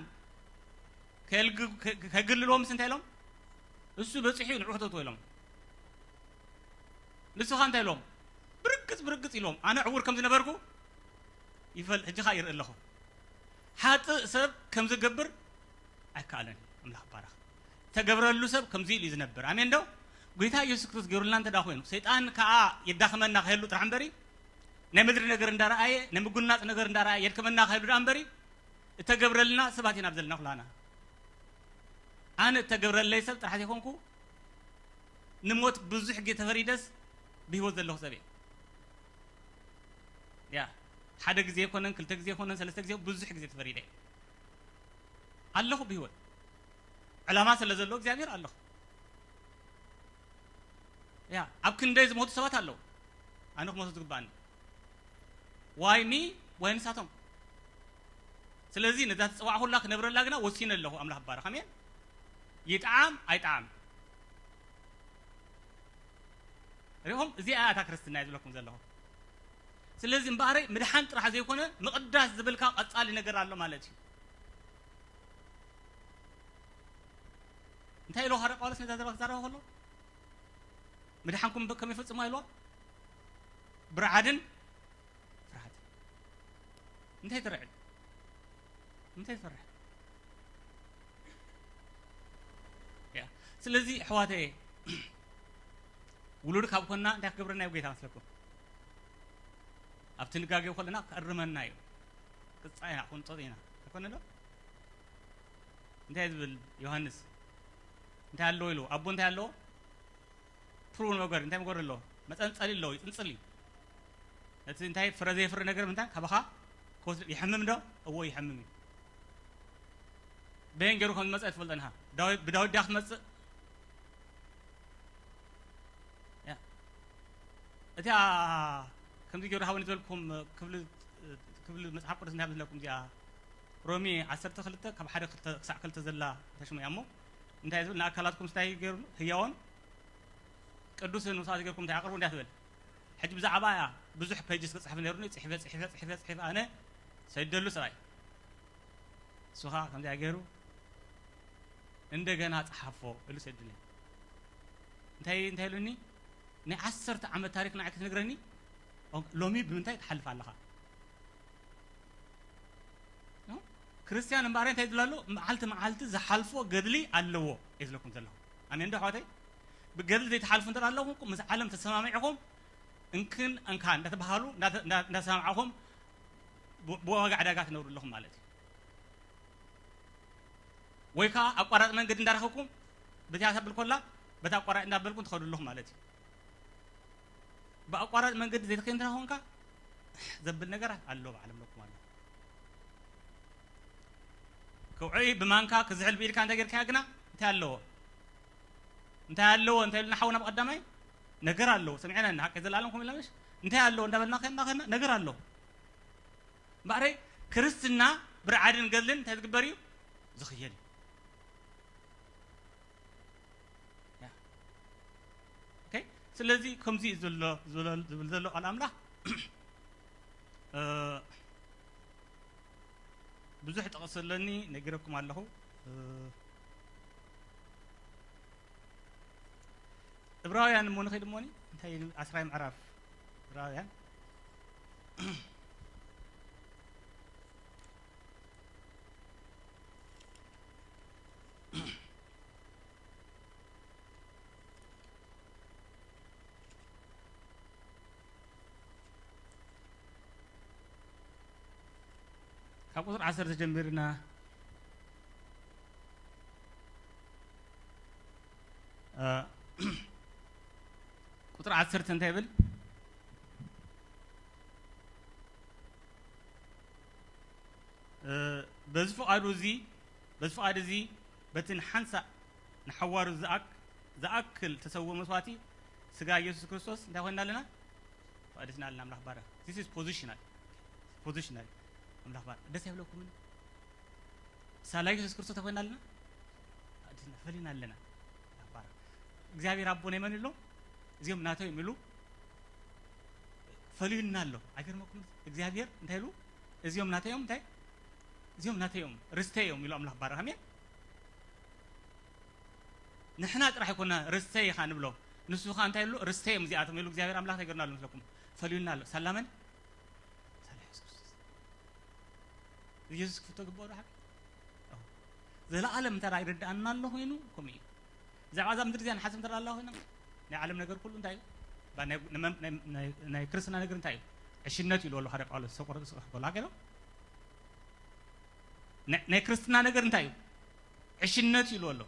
ከየልግ-፣ ከ-፣ ከግልልዎም ምስ እንታይ ኢሎም? እሱ በፂሑ ንዑ ክተትዎ ኢሎም። ንስኻ እንታይ ኢሎም? ብርግጽ ብርግጽ ኢሎም። ኣነ ዕውር ከም ዝነበርኩ ይፈል-፣ ሕጂ ኸኣ ይርኢ ኣለኹ። ሓጥእ ሰብ ከም ዝገብር ኣይከኣለን። ኣምላኽ ይባረኽ። ተገብረሉ ሰብ ከምዚ ኢሉ እዩ ዝነብር። ኣሜን ዶ? ጎይታ ኢየሱስ ክርስቶስ ገይሩልና እንተ ደኣ ኮይኑ፣ ሰይጣን ከኣ የዳኽመና ክህሉ ጥራሕ እምበሪ፣ ናይ ምድሪ ነገር እንዳረኣየ፣ ናይ ምጉናጽ ነገር እንዳረኣየ የድክመና ክህሉ ደኣ እምበሪ፣ እተገብረልና ሰባት ኢና ኣብ ዘለና ኩላና። ኣነ እተገብረለይ ሰብ ጥራሕ ዘይኮንኩ፣ ንሞት ብዙሕ ግዜ ተፈሪደስ ብህይወት ዘለኹ ሰብ እየ። ያ፣ ሓደ ግዜ ኣይኮነን፣ ክልተ ግዜ ኣይኮነን፣ ሰለስተ ግዜ፣ ብዙሕ ግዜ ተፈሪደ እየ። ኣለኹ ብህይወት። ዕላማ ስለ ዘሎ እግዚኣብሔር ኣለኹ። ያ፣ ኣብ ክንደይ ዝሞቱ ሰባት ኣለዉ። ኣነ ክሞቱ ዝግባኣኒ። ዋይ ሚ፣ ዋይ ንሳቶም። ስለዚ ነዛ ተጸዋዕኹላ ክነብረላ ግና ወሲነ ኣለኹ። ኣምላኽ ይባረኽ። ኣሜን። ይጥዓም ኣይጥዓም። ሪኹም? እዚኣ እያ እታ ክርስትና እየ ዝብለኩም ዘለኹ። ስለዚ እምበኣረይ ምድሓን ጥራሕ ዘይኮነ ምቕዳስ ዝብልካ ቀጻሊ ነገር ኣሎ ማለት እዩ። እንታይ ኢሉ ሃረ ጳውሎስ ነዛ ዘረባ ክዛረባ ከሎ? ምድሓንኩም ከመይ ፈጽሞ ኢልዋ? ብርዓድን ፍርሃትን። እንታይ ትርዕድ? እንታይ ትፈርሕ? ያ። ስለዚ ኣሕዋተየ፣ ውሉድ ካብ ኮንና እንታይ ክገብረና እዩ ጎይታ መስለኩም? ኣብ ትንጋጌ ከለና ክእርመና እዩ። ቅጻ ኢና፣ ክንጾጥ ኢና። ኣይኮነ ዶ? እንታይ ዝብል ዮሃንስ? እንታይ ኣለዎ ኢሉ? ኣቦ እንታይ ኣለዎ? ፕሩን መገር፣ እንታይ መገር ኣለዎ? መጸንጸሊ ኣለዎ፣ ይጽንጽል እዩ። እቲ እንታይ ፍረ ዘየፍሪ ነገር ምንታይ ካባኻ ክወስድ ይሕምም ዶ? እዎ ይሕምም እዩ። በየን ገይሩ ከም ዝመጸ ትፈልጦ ኢኻ። ዳዊት፣ ብዳዊት ድያ ክትመጽእ? ያ። እቲኣ ከምዚ ገይሩ ሃበኒ ዝበልኩም ክፍሊ፣ ክፍሊ መጽሓፍ ቅዱስ እንታይ ዝብለኩም እዚኣ ሮሜ ዓሰርተ ክልተ ካብ ሓደ ክልተ ክሳዕ ክልተ ዘላ ተሽሙ እያ እሞ እንታይ ዝብል ንኣካላትኩም ስታይ ገይሩ ህያውን ቅዱስን መስዋዕቲ ገይርኩም እንታይ ኣቕርቡ እንዲያ ትብል። ሕጂ ብዛዕባ እያ ብዙሕ ፔጅስ ክጽሕፍ ነይሩኒ ጽሒፈ ጽሒፈ ጽሒፈ ጽሒፈ ኣነ ሰይደሉ ስራይ እሱ ኸዓ ከምዚኣ ገይሩ እንደገና ጸሓፎ ኢሉ ሰይዱኒ። እንታይ እንታይ ኢሉኒ? ናይ ዓሰርተ ዓመት ታሪክ ንዓይ ክትነግረኒ ሎሚ ብምንታይ ትሓልፍ ኣለኻ? ክርስትያን እምበኣር እንታይ ዝብል ኣሎ? መዓልቲ መዓልቲ ዝሓልፎ ገድሊ ኣለዎ እየ ዝለኩም ዘለኹ። ኣሜን ዶ ኣሕዋተይ? ብገድሊ ዘይትሓልፉ እንተ ኣለኹም ምስ ዓለም ተሰማሚዕኹም እንክን እንካን እንዳተባሃሉ እንዳተ-፣ እንዳ-፣ እንዳተሰማማዕኹም ብ-፣ ብዋጋ ዕዳጋ ትነብሩ ኣለኹም ማለት እዩ። ወይ ከዓ ኣቋራጭ መንገዲ እንዳረኸብኩም በቲያ ተብል ኮላ በታ ኣቋራጭ እንዳበልኩም ትኸዱ ኣለኹም ማለት እዩ። ብኣቋራጭ መንገዲ ዘይትኸይድ እንተ ኮንካ ዘብል ነገር ኣሎ ባዕሎም ኣለኩም ኣሎ። ክውዕይ ብማንካ ክዝሕል ብኢድካ እንተ ጌርካያ ግና እንታይ ኣለዎ? እንታይ ኣለዎ? እንታይ ኢልና ሓውና ብቐዳማይ ነገር ኣለዎ። ሰሚዕና ኢና፣ ሓቂ ዘላለም ከምኡ ኢልና ምሽ? እንታይ ኣለዎ እንዳበልና ከድና ከድና ነገር ኣለዎ። እምበኣረይ ክርስትና ብርዓድን ገድልን እንታይ ዝግበር እዩ? ዝኽየድ እዩ። ያ። ኦኬ? ስለዚ ከምዚ እዩ ዘሎ፣ ዝብለ-፣ ዝብል ዘሎ ቃል ኣምላኽ፣ እ፣ ብዙሕ ጥቕሲ ኣለኒ፣ ነጊረኩም ኣለኹ። እ፣ ዕብራውያን እሞ ንኸይድ እሞኒ፣ እንታይ እዩ? ዓስራይ ምዕራፍ ዕብራውያን። ካብ ቁፅሪ ዓሰርተ ጀሚርና፣ እ፣ ዓሰርተ እንታይ ይብል? እ፣ በዚ ፍቓዱ እዚ፣ በዚ ፍቓድ እዚ፣ በቲ ንሓንሳእ ንሓዋሩ ዝኣክ-፣ ዝኣክል ተሰውኦ መስዋዕቲ ስጋ ኢየሱስ ክርስቶስ እንታይ ኮይንና ኣለና? ተቐዲስና ኣለና። ኣምላኽ ባረኽ። This is positional። Positional። ኣምላኽ ባረኽ። ደስ ኣይብለኩምን? ሳላ ኢየሱስ ክርስቶስ እንታይ ኮይንና ኣለና? ተቐዲስና፣ ፈሊና ኣለና። ኣምላኽ ባረኽ። እግዚኣብሔር ኣቦ ናይ መን ኢሉ? እዚኦም ናተይ እዮም ኢሉ ፈሊዩና ኣሎ። ኣይገርመኩም? እግዚኣብሔር እንታይ ኢሉ? እዚኦም ናተይ እዮም፣ እንታይ? እዚኦም ናተይ እዮም፣ ርስተይ እዮም ኢሉ ኣምላኽ ባረኽ። ኣሜን። ንሕና ጥራሕ ኣይኮና ርስተይ ኢኻ ንብሎ። ንሱ ኸኣ እንታይ ኢሉ? ርስተይ እዮም እዚኣቶም ኢሉ እግዚኣብሔር ኣምላኽ እንታይ ገርና ኣሎ መስለኩም? ፈሊዩና ኣሎ። ሳላ መን? ሳላ ኢየሱስ ክርስቶስ። ኢየሱስ ክፍቶ ግብኦ ዶ ሓቂ? ኣዎ። ዘለኣለም እንተ ደኣ ይርድኣና ኣሎ ኮይኑ፣ ከምኡ እዩ። ብዛዕባ እዛ ምድሪ እዚኣ ንሓስብ እንተ ደኣ ኣለና ኮይና፣ ናይ ዓለም ነገር ኩሉ እንታይ እዩ? ባ-፣ ናይ፣ ናይ፣ ናይ፣ ናይ፣ ናይ ክርስትና ነገር እንታይ እዩ? ዕሽነት እዩ ኢሉ ኣሎ ሓደ ጳውሎስ፣ ሰብ ቆሮንቶስ ክጽሕፍ ከሎ፣ ሓቂ ዶ? ናይ፣ ናይ ክርስትና ነገር እንታይ እዩ? ዕሽነት እዩ ኢሉ ኣሎ።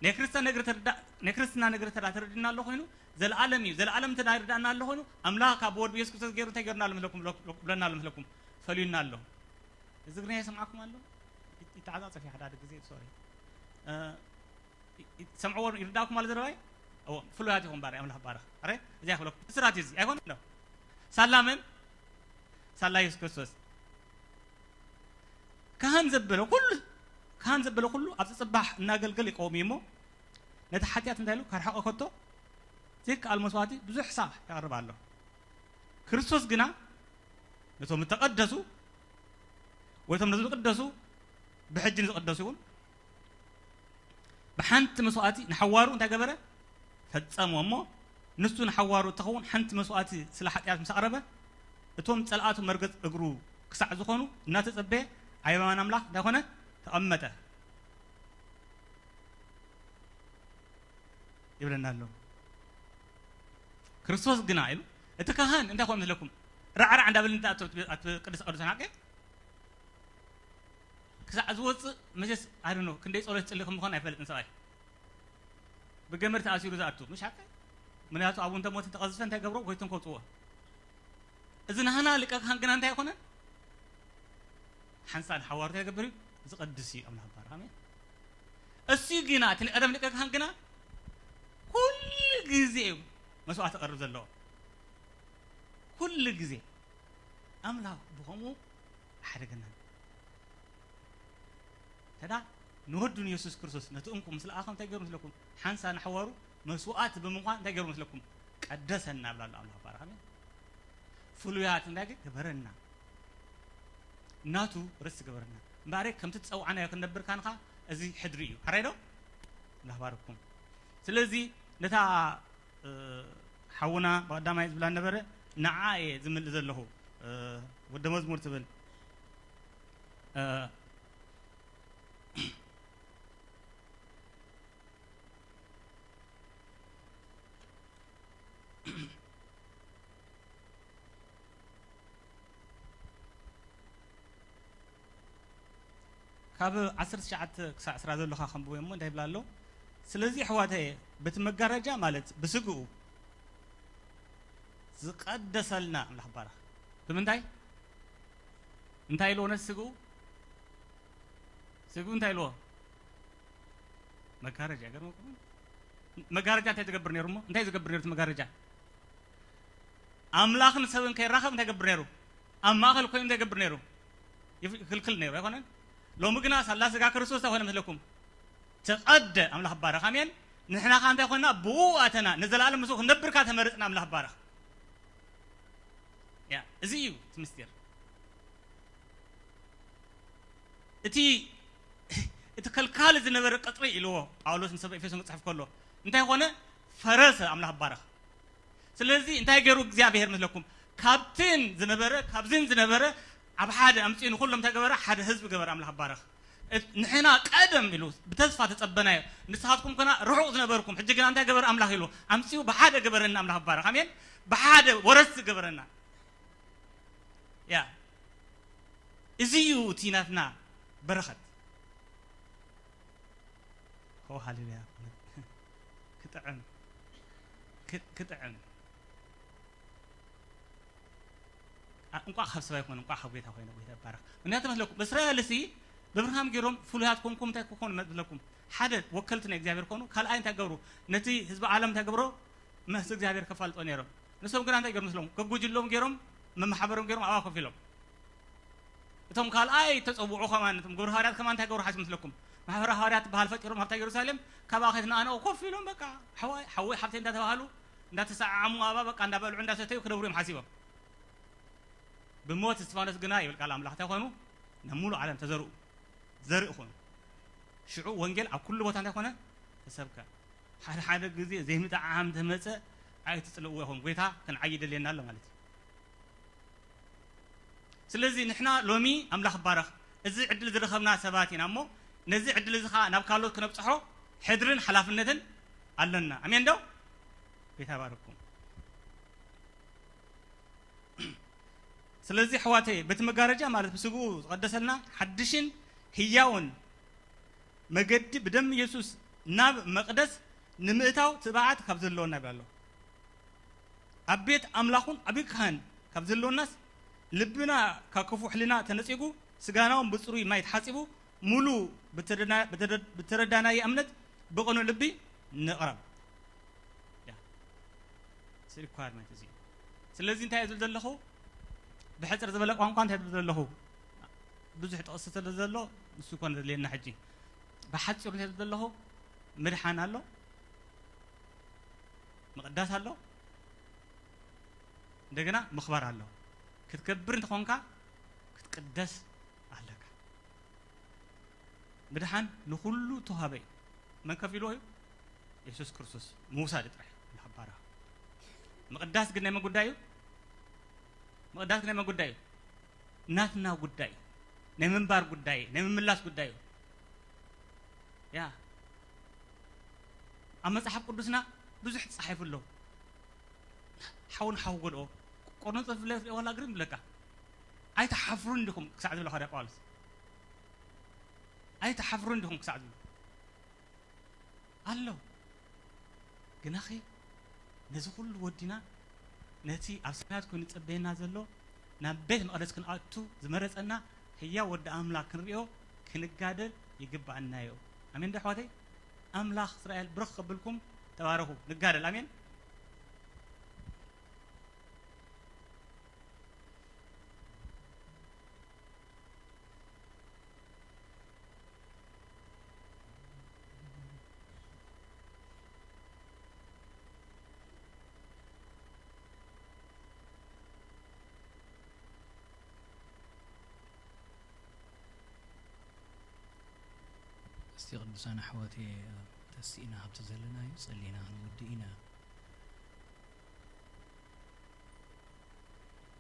ናይ ክርስትና ነገር ተረዳ-፣ ናይ ክርስትና ነገር ተዳ ተረድና ኣሎ ኮይኑ፣ ዘለኣለም እዩ። ዘለኣለም እንተ ደኣ ይርዳእና ኣሎ ኮይኑ፣ ኣምላኽ ካብ ወዱ ኢየሱስ ክርስቶስ ገይሩ እንታይ ገይሩና ኣሎ መስለኩም? ብሎ-፣ ብለና ኣሎ መስለኩም? ፈሊዩና ኣሎ። እዚ ግን የሰምዓኩም ኣሎ? ይት-፣ ይተዓጻጸፍ እዩ ሓደ ሓደ ግዜ፣ ሶሪ። እ፣ ይ-፣ ይሰምዕዎ ይርዳእኩም ኣሎ ዘረባይ? እዎ፣ ፍሉያት ኢኹም ባርያ፣ ኣምላኽ ባርኽ። ኣረ፣ እዚ ኣይክብለኩም። ብስራት እዩ እዚ፣ ኣይኮነን ዶ? ሳላ መን? ሳላ ኢየሱስ ክርስቶስ። ካህን ዘበለ ኩሉ፣ ካህን ዘበለ ኩሉ ኣብ ጽባሕ እናገልገል ይቀውም እዩ እሞ፣ ነቲ ሓጢኣት እንታይ ኢሉ ከርሕቆ ከቶ ዘይከኣል መስዋዕቲ ብዙሕ ሳዕ የቕርብ ኣሎ። ክርስቶስ ግና ነቶም እተቐደሱ ወይ እቶም ንዝቅደሱ ብሕጂ ንዝቅደሱ እውን ብሓንቲ መስዋዕቲ ንሓዋሩ እንታይ ገበረ? ፈጸሞ እሞ፣ ንሱ ንሓዋሩ እትኸውን ሓንቲ መስዋዕቲ ስለ ሓጢኣት ምስ ኣቕረበ፣ እቶም ጸላእቱ መርገጽ እግሩ ክሳዕ ዝኾኑ እናተጸበየ ኣብ የማን ኣምላኽ እንታይ ኮነ? ተቐመጠ። ይብለና ኣሎ። ክርስቶስ ግና ኢሉ፣ እቲ ካህን እንታይ ኮን መስለኩም? ራዕራዕ እንዳበለ እንዳ ኣቶ-፣ ኣቶ ቅዱስ ቅዱሳን ሓቂ ክሳዕ ዝወፅእ መቸስ፣ I don't know፣ ክንደይ ጸሎት ይጽሊ ከም ዝኾነ ኣይፈልጥን ሰብኣይ። ብገመድ ተኣሲሩ ዝኣቱ፣ ምሽ ሓቂ? ምክንያቱ ኣብኡ እንተሞተ፣ እንተቐዝፈ እንታይ ገብሮ? ጎይቶም ከውፅዎ። እዚ ናህና ሊቀ ካህን ግና እንታይ ኣይኮነን? ሓንሳእ ንሓዋሩ እንታይ ይገብር እዩ? ዝቐድስ እዩ ኣምላኽ ባርኽ። ኣሜን። እሱ ግና፣ እቲ ናይ ቀደም ሊቀ ካህን ግና ኩሉ ግዜ እዩ መስዋዕቲ ክቐርብ ዘለዎ። ኩሉ ግዜ። ኣምላኽ ብኸምኡ ኣይሓደገናን። ተዳ ንወዱ ንየሱስ ክርስቶስ ነቲ እንኩ ምስ ለኣኸ እንታይ ገይሩ ምስለኩም? ሓንሳ ንሓዋሩ መስዋዕቲ ብምዃን እንታይ ገይሩ ምስለኩም? ቀደሰና ብላ ኣሎ ኣምላኽ ባርኽ። ኣሜን። ፍሉያት እንታይ ገ-፣ ገበረና? ናቱ ርስቲ ገበረና። እምበኣር ከምቲ ትጸውዓናዮ ክንነብር ካንኻ እዚ ሕድሪ እዩ። ሓራይ ዶ? ኣምላኽ ባርኩም። ስለዚ ነታ፣ እ፣ ሓውና ብቐዳማይ ዝብላ ነበረ፣ ንዓ እየ ዝምልእ ዘለኹ፣ እ፣ ወደ መዝሙር ትብል። እ፣ ካብ ዓሰርተ ትሽዓተ ክሳዕ ዕስራ ዘለኻ ከንብቦ እሞ እንታይ ይብላ ኣሎ? ስለዚ ኣሕዋተየ፣ በቲ መጋረጃ ማለት ብስግኡ ዝቐደሰልና ኣምላኽ ባረኽ። ብምንታይ? እንታይ ኢልዎ ነቲ ስግኡ? ስግኡ እንታይ ኢልዎ? መጋረጃ። ይገርመኩም። መጋረጃ እንታይ ዝገብር ነይሩ እሞ? እንታይ ዝገብር ነይሩ እቲ መጋረጃ? ኣምላኽን ሰብን ከይራኸብ እንታይ ገብር ነይሩ? ኣብ ማእኸል ኮይኑ እንታይ ገብር ነይሩ? ይፍ-፣ ይክልክል ነይሩ ኣይኮነን? ሎሚ ግና ሳላ ስጋ ክርስቶስ እንታይ ኮነ መስለኩም? ተቐደ። ኣምላኽ ባረኽ። ኣሜን። ንሕና ኸ እንታይ ኮንና? ብኡ ኣተና። ንዘለኣለም ምስኡ ክንነብር ከኣ ተመረጽና። ኣምላኽ ባረኽ። ያ፣ እዚ እዩ እቲ ምስጢር። እቲ፣ እቲ ከልካሊ ዝነበረ ቀጽሪ ኢልዎ ጳውሎስ ንሰብ ኤፌሶን ክጽሕፍ ከሎ፣ እንታይ ኮነ? ፈረሰ። ኣምላኽ ባረኽ። ስለዚ እንታይ ገይሩ እግዚኣብሔር መስለኩም? ካብትን ዝነበረ፣ ካብዝን ዝነበረ ኣብ ሓደ ኣምጺኡ ንኹሎም እንታይ ገበረ? ሓደ ህዝቢ ገበረ። ኣምላኽ ባረኽ። እት-፣ ንሕና ቀደም ኢሉ ብተስፋ ተጸበናዮ፣ ንስኻትኩም ግና ርሑቕ ዝነበርኩም፣ ሕጂ ግና እንታይ ገበረ ኣምላኽ ኢሉ ኣምጺኡ ብሓደ ገበረና። ኣምላኽ ባረኽ። ኣሜን። ብሓደ ወረስቲ ገበረና። ያ፣ እዚ እዩ እቲ ናትና በረኸት። ኦ፣ ሃሌሉያ። ክጥዕም፣ ክ-፣ ክጥዕም። ኣ-፣ እንቋዕ ካብ ሰብ ኣይኮነ፣ እንቋዕ ካብ ጎይታ ኮይነ፣ ጎይታ ይባረኽ። ምክንያቱ መስለኩም፣ እስራኤል እሲ ብብርሃም ገይሮም ፍሉያት ኮንኩም እንታይ ክኾኑ መስለኩም? ሓደ ወከልቲ ናይ እግዚኣብሔር ኮኑ፣ ካልኣይ እንታይ ገብሩ? ነቲ ህዝቢ ዓለም እንታይ ገብሮ? ምስ እግዚኣብሔር ከፋልጦ ነይሮም። ንሶም ግና እንታይ ገይሮም መስለኩም? ከጉጅሎም ገይሮም፣ መማሓበሮም ገይሮም ኣብኣ ኮፍ ኢሎም። እቶም ካልኣይ ተጸውዑ ከማን፣ እቶም ግብረ ሃዋርያት ከማን እንታይ ገብሩ ሓሲብ መስለኩም? ማሕበረ ሃዋርያት ትበሃል ፈጢሮም ኣብታ ኢየሩሳሌም፣ ካብኣ ከይትነኣነቑ ኮፍ ኢሎም በቃ ሓዋይ፣ ሓወይ፣ ሓብተይ እንዳተባሃሉ፣ እንዳተሰዓዓሙ ኣብኣ በቃ እንዳበልዑ እንዳሰተዩ ክነብሩ እዮም ሓሲቦም። ብሞት እስጢፋኖስ ግና ይብል ቃል ኣምላኽ እንታይ ኮኑ? ናብ ሙሉእ ዓለም ተዘርኡ፣ ዘርኢ ኮኑ። ሽዑ ወንጌል ኣብ ኩሉ ቦታ እንታይ ኮነ? ተሰብከ። ሓደ ሓደ ግዜ ዘይምጥዓም ተመጸ ኣይትጽልእዎ ኢኹም። ጎይታ ክንዓይ ይደልየና ኣሎ ማለት እዩ። ስለዚ ንሕና ሎሚ ኣምላኽ ይባረኽ፣ እዚ ዕድል ዝረኸብና ሰባት ኢና እሞ፣ ነዚ ዕድል እዚ ኸኣ ናብ ካልኦት ክነብጽሖ ሕድርን ሓላፍነትን ኣሎና። ኣሜን ዶ? ጎይታ ይባርኩም። ስለዚ ኣሕዋተይ፣ በቲ መጋረጃ ማለት ብስግኡ ዝቐደሰልና ሓድሽን ህያውን መገዲ ብደም ኢየሱስ ናብ መቕደስ ንምእታው ትብዓት ካብ ዘለወና ይብል ኣሎ። ኣብ ቤት ኣምላኹን ዓቢ ካህን ካብ ዘለወናስ፣ ልብና ካብ ክፉእ ሕልና ተነጺጉ፣ ስጋና እውን ብጽሩይ ማይ ተሓጺቡ፣ ሙሉ ብተደና-፣ ብተደ-፣ ብተረዳናዮ እምነት ብቕኑዕ ልቢ ንቕረብ። ያ። እዚ ሪኳየርመንት እዚ እዩ። ስለዚ እንታይ እየ ዝብል ዘለኹ? ብሕጽር ዝበለ ቋንቋ እንታይ ዝብል ዘለኹ? ብዙሕ ጥቕሲ ስለ ዘሎ ንሱ ይኮነ ዘድልየና ሕጂ። ብሓጺሩ እንታይ ዝብል ዘለኹ? ምድሓን ኣሎ፣ ምቕዳስ ኣሎ፣ እንደገና ምኽባር ኣሎ። ክትገብር እንተኾንካ ክትቅደስ ኣለካ። ምድሓን ንኹሉ ተዋህበ እዩ። መን ከፊልዎ እዩ? የሱስ ክርስቶስ። ምውሳድ ጥራሕ እዩ። ምቕዳስ ግን ናይ መን ጉዳይ እዩ? ምቕዳስ ግን ናይ መን ጉዳይ እዩ? ናትና ጉዳይ እዩ። ናይ ምንባር ጉዳይ፣ ናይ ምምላስ ጉዳይ እዩ። ያ። ኣብ መጽሓፍ ቅዱስና ብዙሕ ተጻሒፉ ኣሎ። ሓውን ሓው ጎድኦ። ቆሮንቶስ ብለ ዋላ ግርም ብለካ። ኣይትሓፍሩን ዲኹም ክሳዕ ዝብለ ሃዋርያ ጳውሎስ። ኣይትሓፍሩን ዲኹም ክሳዕ ዝብለ ኣሎ። ግናኸ ነዚ ኩሉ ወዲና ነቲ ኣብ ሰማያት ኮይኑ ዝጸበየና ዘሎ ናብ ቤት መቕደስ ክንኣቱ ዝመረጸና ህያው ወዲ ኣምላኽ ክንርእዮ ክንጋደል ይግብኣና እዩ። ኣሜን ዶ ኣሕዋተይ? ኣምላኽ እስራኤል ብርኽ ከብልኩም። ተባረኹ። ንጋደል። ኣሜን። እስቲ ቅዱሳን ኣሕዋተይ፣ ተሲእና ካብቲ ዘለናዮ ጸሊና ክንውድእ ኢና።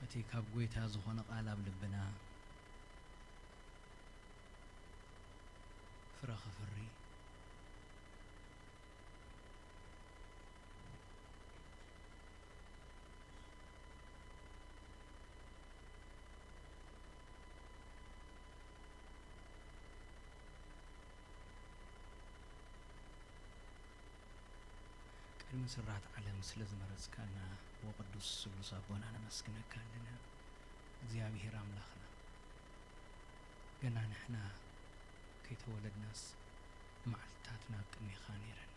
እቲ ካብ ጎይታ ዝኾነ ቃል ኣብ ልብና ፍረ ክፍሪ፣ ቅድሚ ስራት ዓለም ስለ ዝመረጽካና፣ ወቅዱስ ስሉስ ኣቦና ነመስግነካ ኣለና። እግዚኣብሔር ኣምላኽና፣ ገና ንሕና ከይተወለድናስ መዓልትታትና ኣብ ቅድሜኻ ነይረን።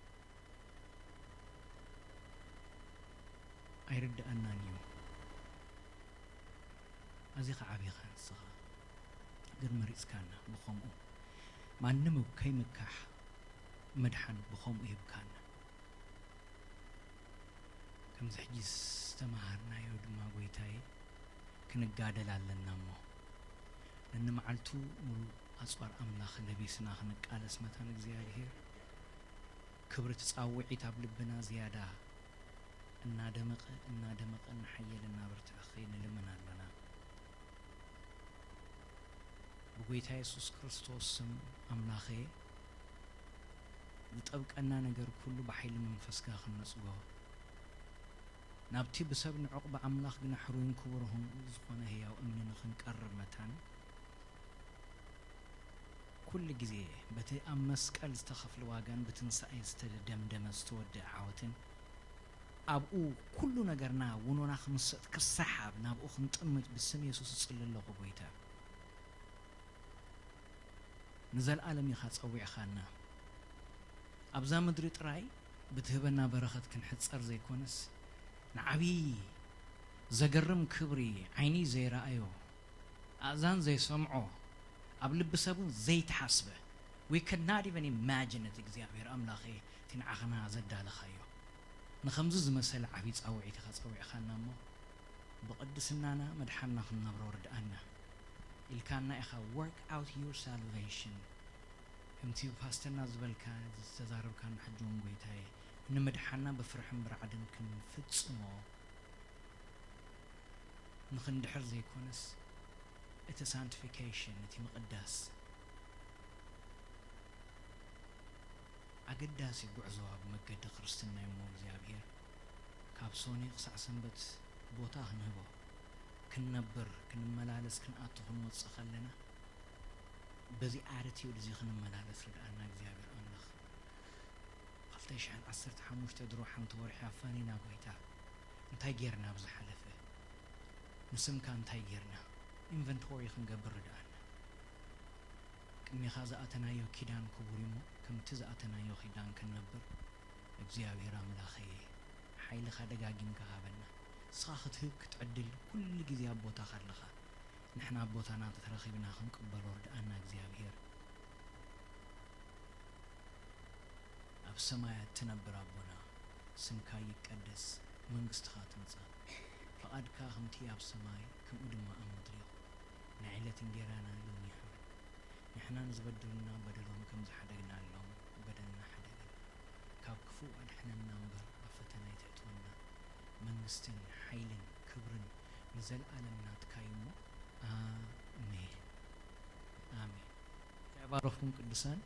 ኣይርድኣናን እዩ። ኣዚኻ ዓቢኻ ንስኻ፣ ግን መሪጽካና ብኸምኡ። ማንም ከይምካሕ መድሓን ብኸምኡ ሂብካና። ከምዚ ሕጂ ዝተመሃርናዮ ድማ ጎይታየ፣ ክንጋደል ኣለና እሞ፣ ነንመዓልቱ ሙሉእ ኣጽዋር ኣምላኽ ለቢስና ክንቃለስ መታን እግዚኣብሔር፣ ክብሪ እቲ ጻውዒት ኣብ ልብና ዝያዳ እናደመቐ፣ እናደመቐ፣ እናሓየለ፣ እናበርትዐ ክኸይድ ንልምን ኣለና። ብጎይታ የሱስ ክርስቶስ ስም ኣምላኸ፣ ዝጠብቀና ነገር ኩሉ ብሓይሊ መንፈስካ ክንነጽጎ፣ ናብቲ ብሰብ ንዑቕ ብኣምላኽ ግና ሕሩይን ክቡርን ዝኾነ ህያው እምኒ ንኽንቀርብ መታን፣ ኩሉ ግዜ በቲ ኣብ መስቀል ዝተኸፍለ ዋጋን ብትንሳኤ ዝተደምደመ ዝተወደአ ዓወትን ኣብኡ ኩሉ ነገርና ውኖና ክምሰጥ ክሰሓብ ናብኡ ክንጥምት ብስም የሱስ እጽሊ ኣለኹ ጎይታ። ንዘለኣለም ኢኻ ጸዊዕኻና። ኣብዛ ምድሪ ጥራይ ብትህበና በረኸት ክንሕጸር ዘይኮነስ ንዓብዪ ዘገርም ክብሪ ዓይኒ ዘይረኣዮ ኣእዛን ዘይሰምዖ ኣብ ልቢ ሰብ እውን ዘይተሓስበ we could not even imagine it እግዚኣብሔር ኣምላኸ እቲ ንዓኽና ዘዳለኻዮ ንኸምዚ ዝመሰለ ዓብዪ ጻውዒት ኢኻ ጸዊዕኻና እሞ ብቕድስናና መድሓንና ክንነብሮ ርድኣና ኢልካና ኢኻ work out your salvation ከምቲ ፓስተርና ዝበልካ ዝተዛረብካና ሕጂ እውን ጎይታየ ንምድሓና ብፍርሕን ብራዕድን ክንፍጽሞ ንኽንድሕር ዘይኮነስ እቲ ሳንክቲፊኬሽን እቲ ምቕዳስ ኣገዳሲ ጉዕዞ ኣብ መገዲ ክርስትና እሞ እግዚኣብሔር ካብ ሶኒ ክሳዕ ሰንበት ቦታ ክንህቦ ክንነብር ክንመላለስ ክንኣቱ ክንወፅእ ከለና በዚ ኣረትዩ እዚ ክንመላለስ ርድኣና እግዚኣብሔር ኣምላኽ። ክልተ ሽሕን ዓሰርተ ሓሙሽተ ድሮ ሓንቲ ወርሒ ኣፋኒና ጎይታ እንታይ ጌርና ኣብ ዝሓለፈ ንስምካ እንታይ ጌርና ኢንቨንቶሪ ክንገብር ርድኣና ቅድሜኻ ዝኣተናዮ ኪዳን ክቡር እሞ ከምቲ ዝኣተናዮ ኪዳን ክንነብር እግዚኣብሔር ኣምላኸየ ሓይልኻ ደጋጊምካ ሃበና ንስኻ ክትህብ ክትዕድል ኩሉ ግዜ ኣብ ቦታኻ ኣለኻ ንሕና ኣብ ቦታና ተተረኺብና ክንቅበሎ ርድኣና እግዚኣብሔር ኣብ ሰማያት ትነብር ኣቦና፣ ስምካ ይቀደስ፣ መንግስትኻ ትምጻእ፣ ፍቓድካ ከምቲ ኣብ ሰማይ ከምኡ ድማ ኣብ ምድሪ ይኹን። ናይ ዕለት እንጌራና ሎሚ ሃበና። ንሕና ንዝበደሉና በደሎም ከም ዝሓደግናሎም በደልና ሓደገና። ካብ ክፉእ ኣድሕነና እምበር ኣብ ፈተና ኣይተእትወና። መንግስትን ሓይልን ክብርን ንዘለኣለም ናትካ እዩ እሞ ኣሜን ኣሜን። ይባረኽኩም ቅዱሳን።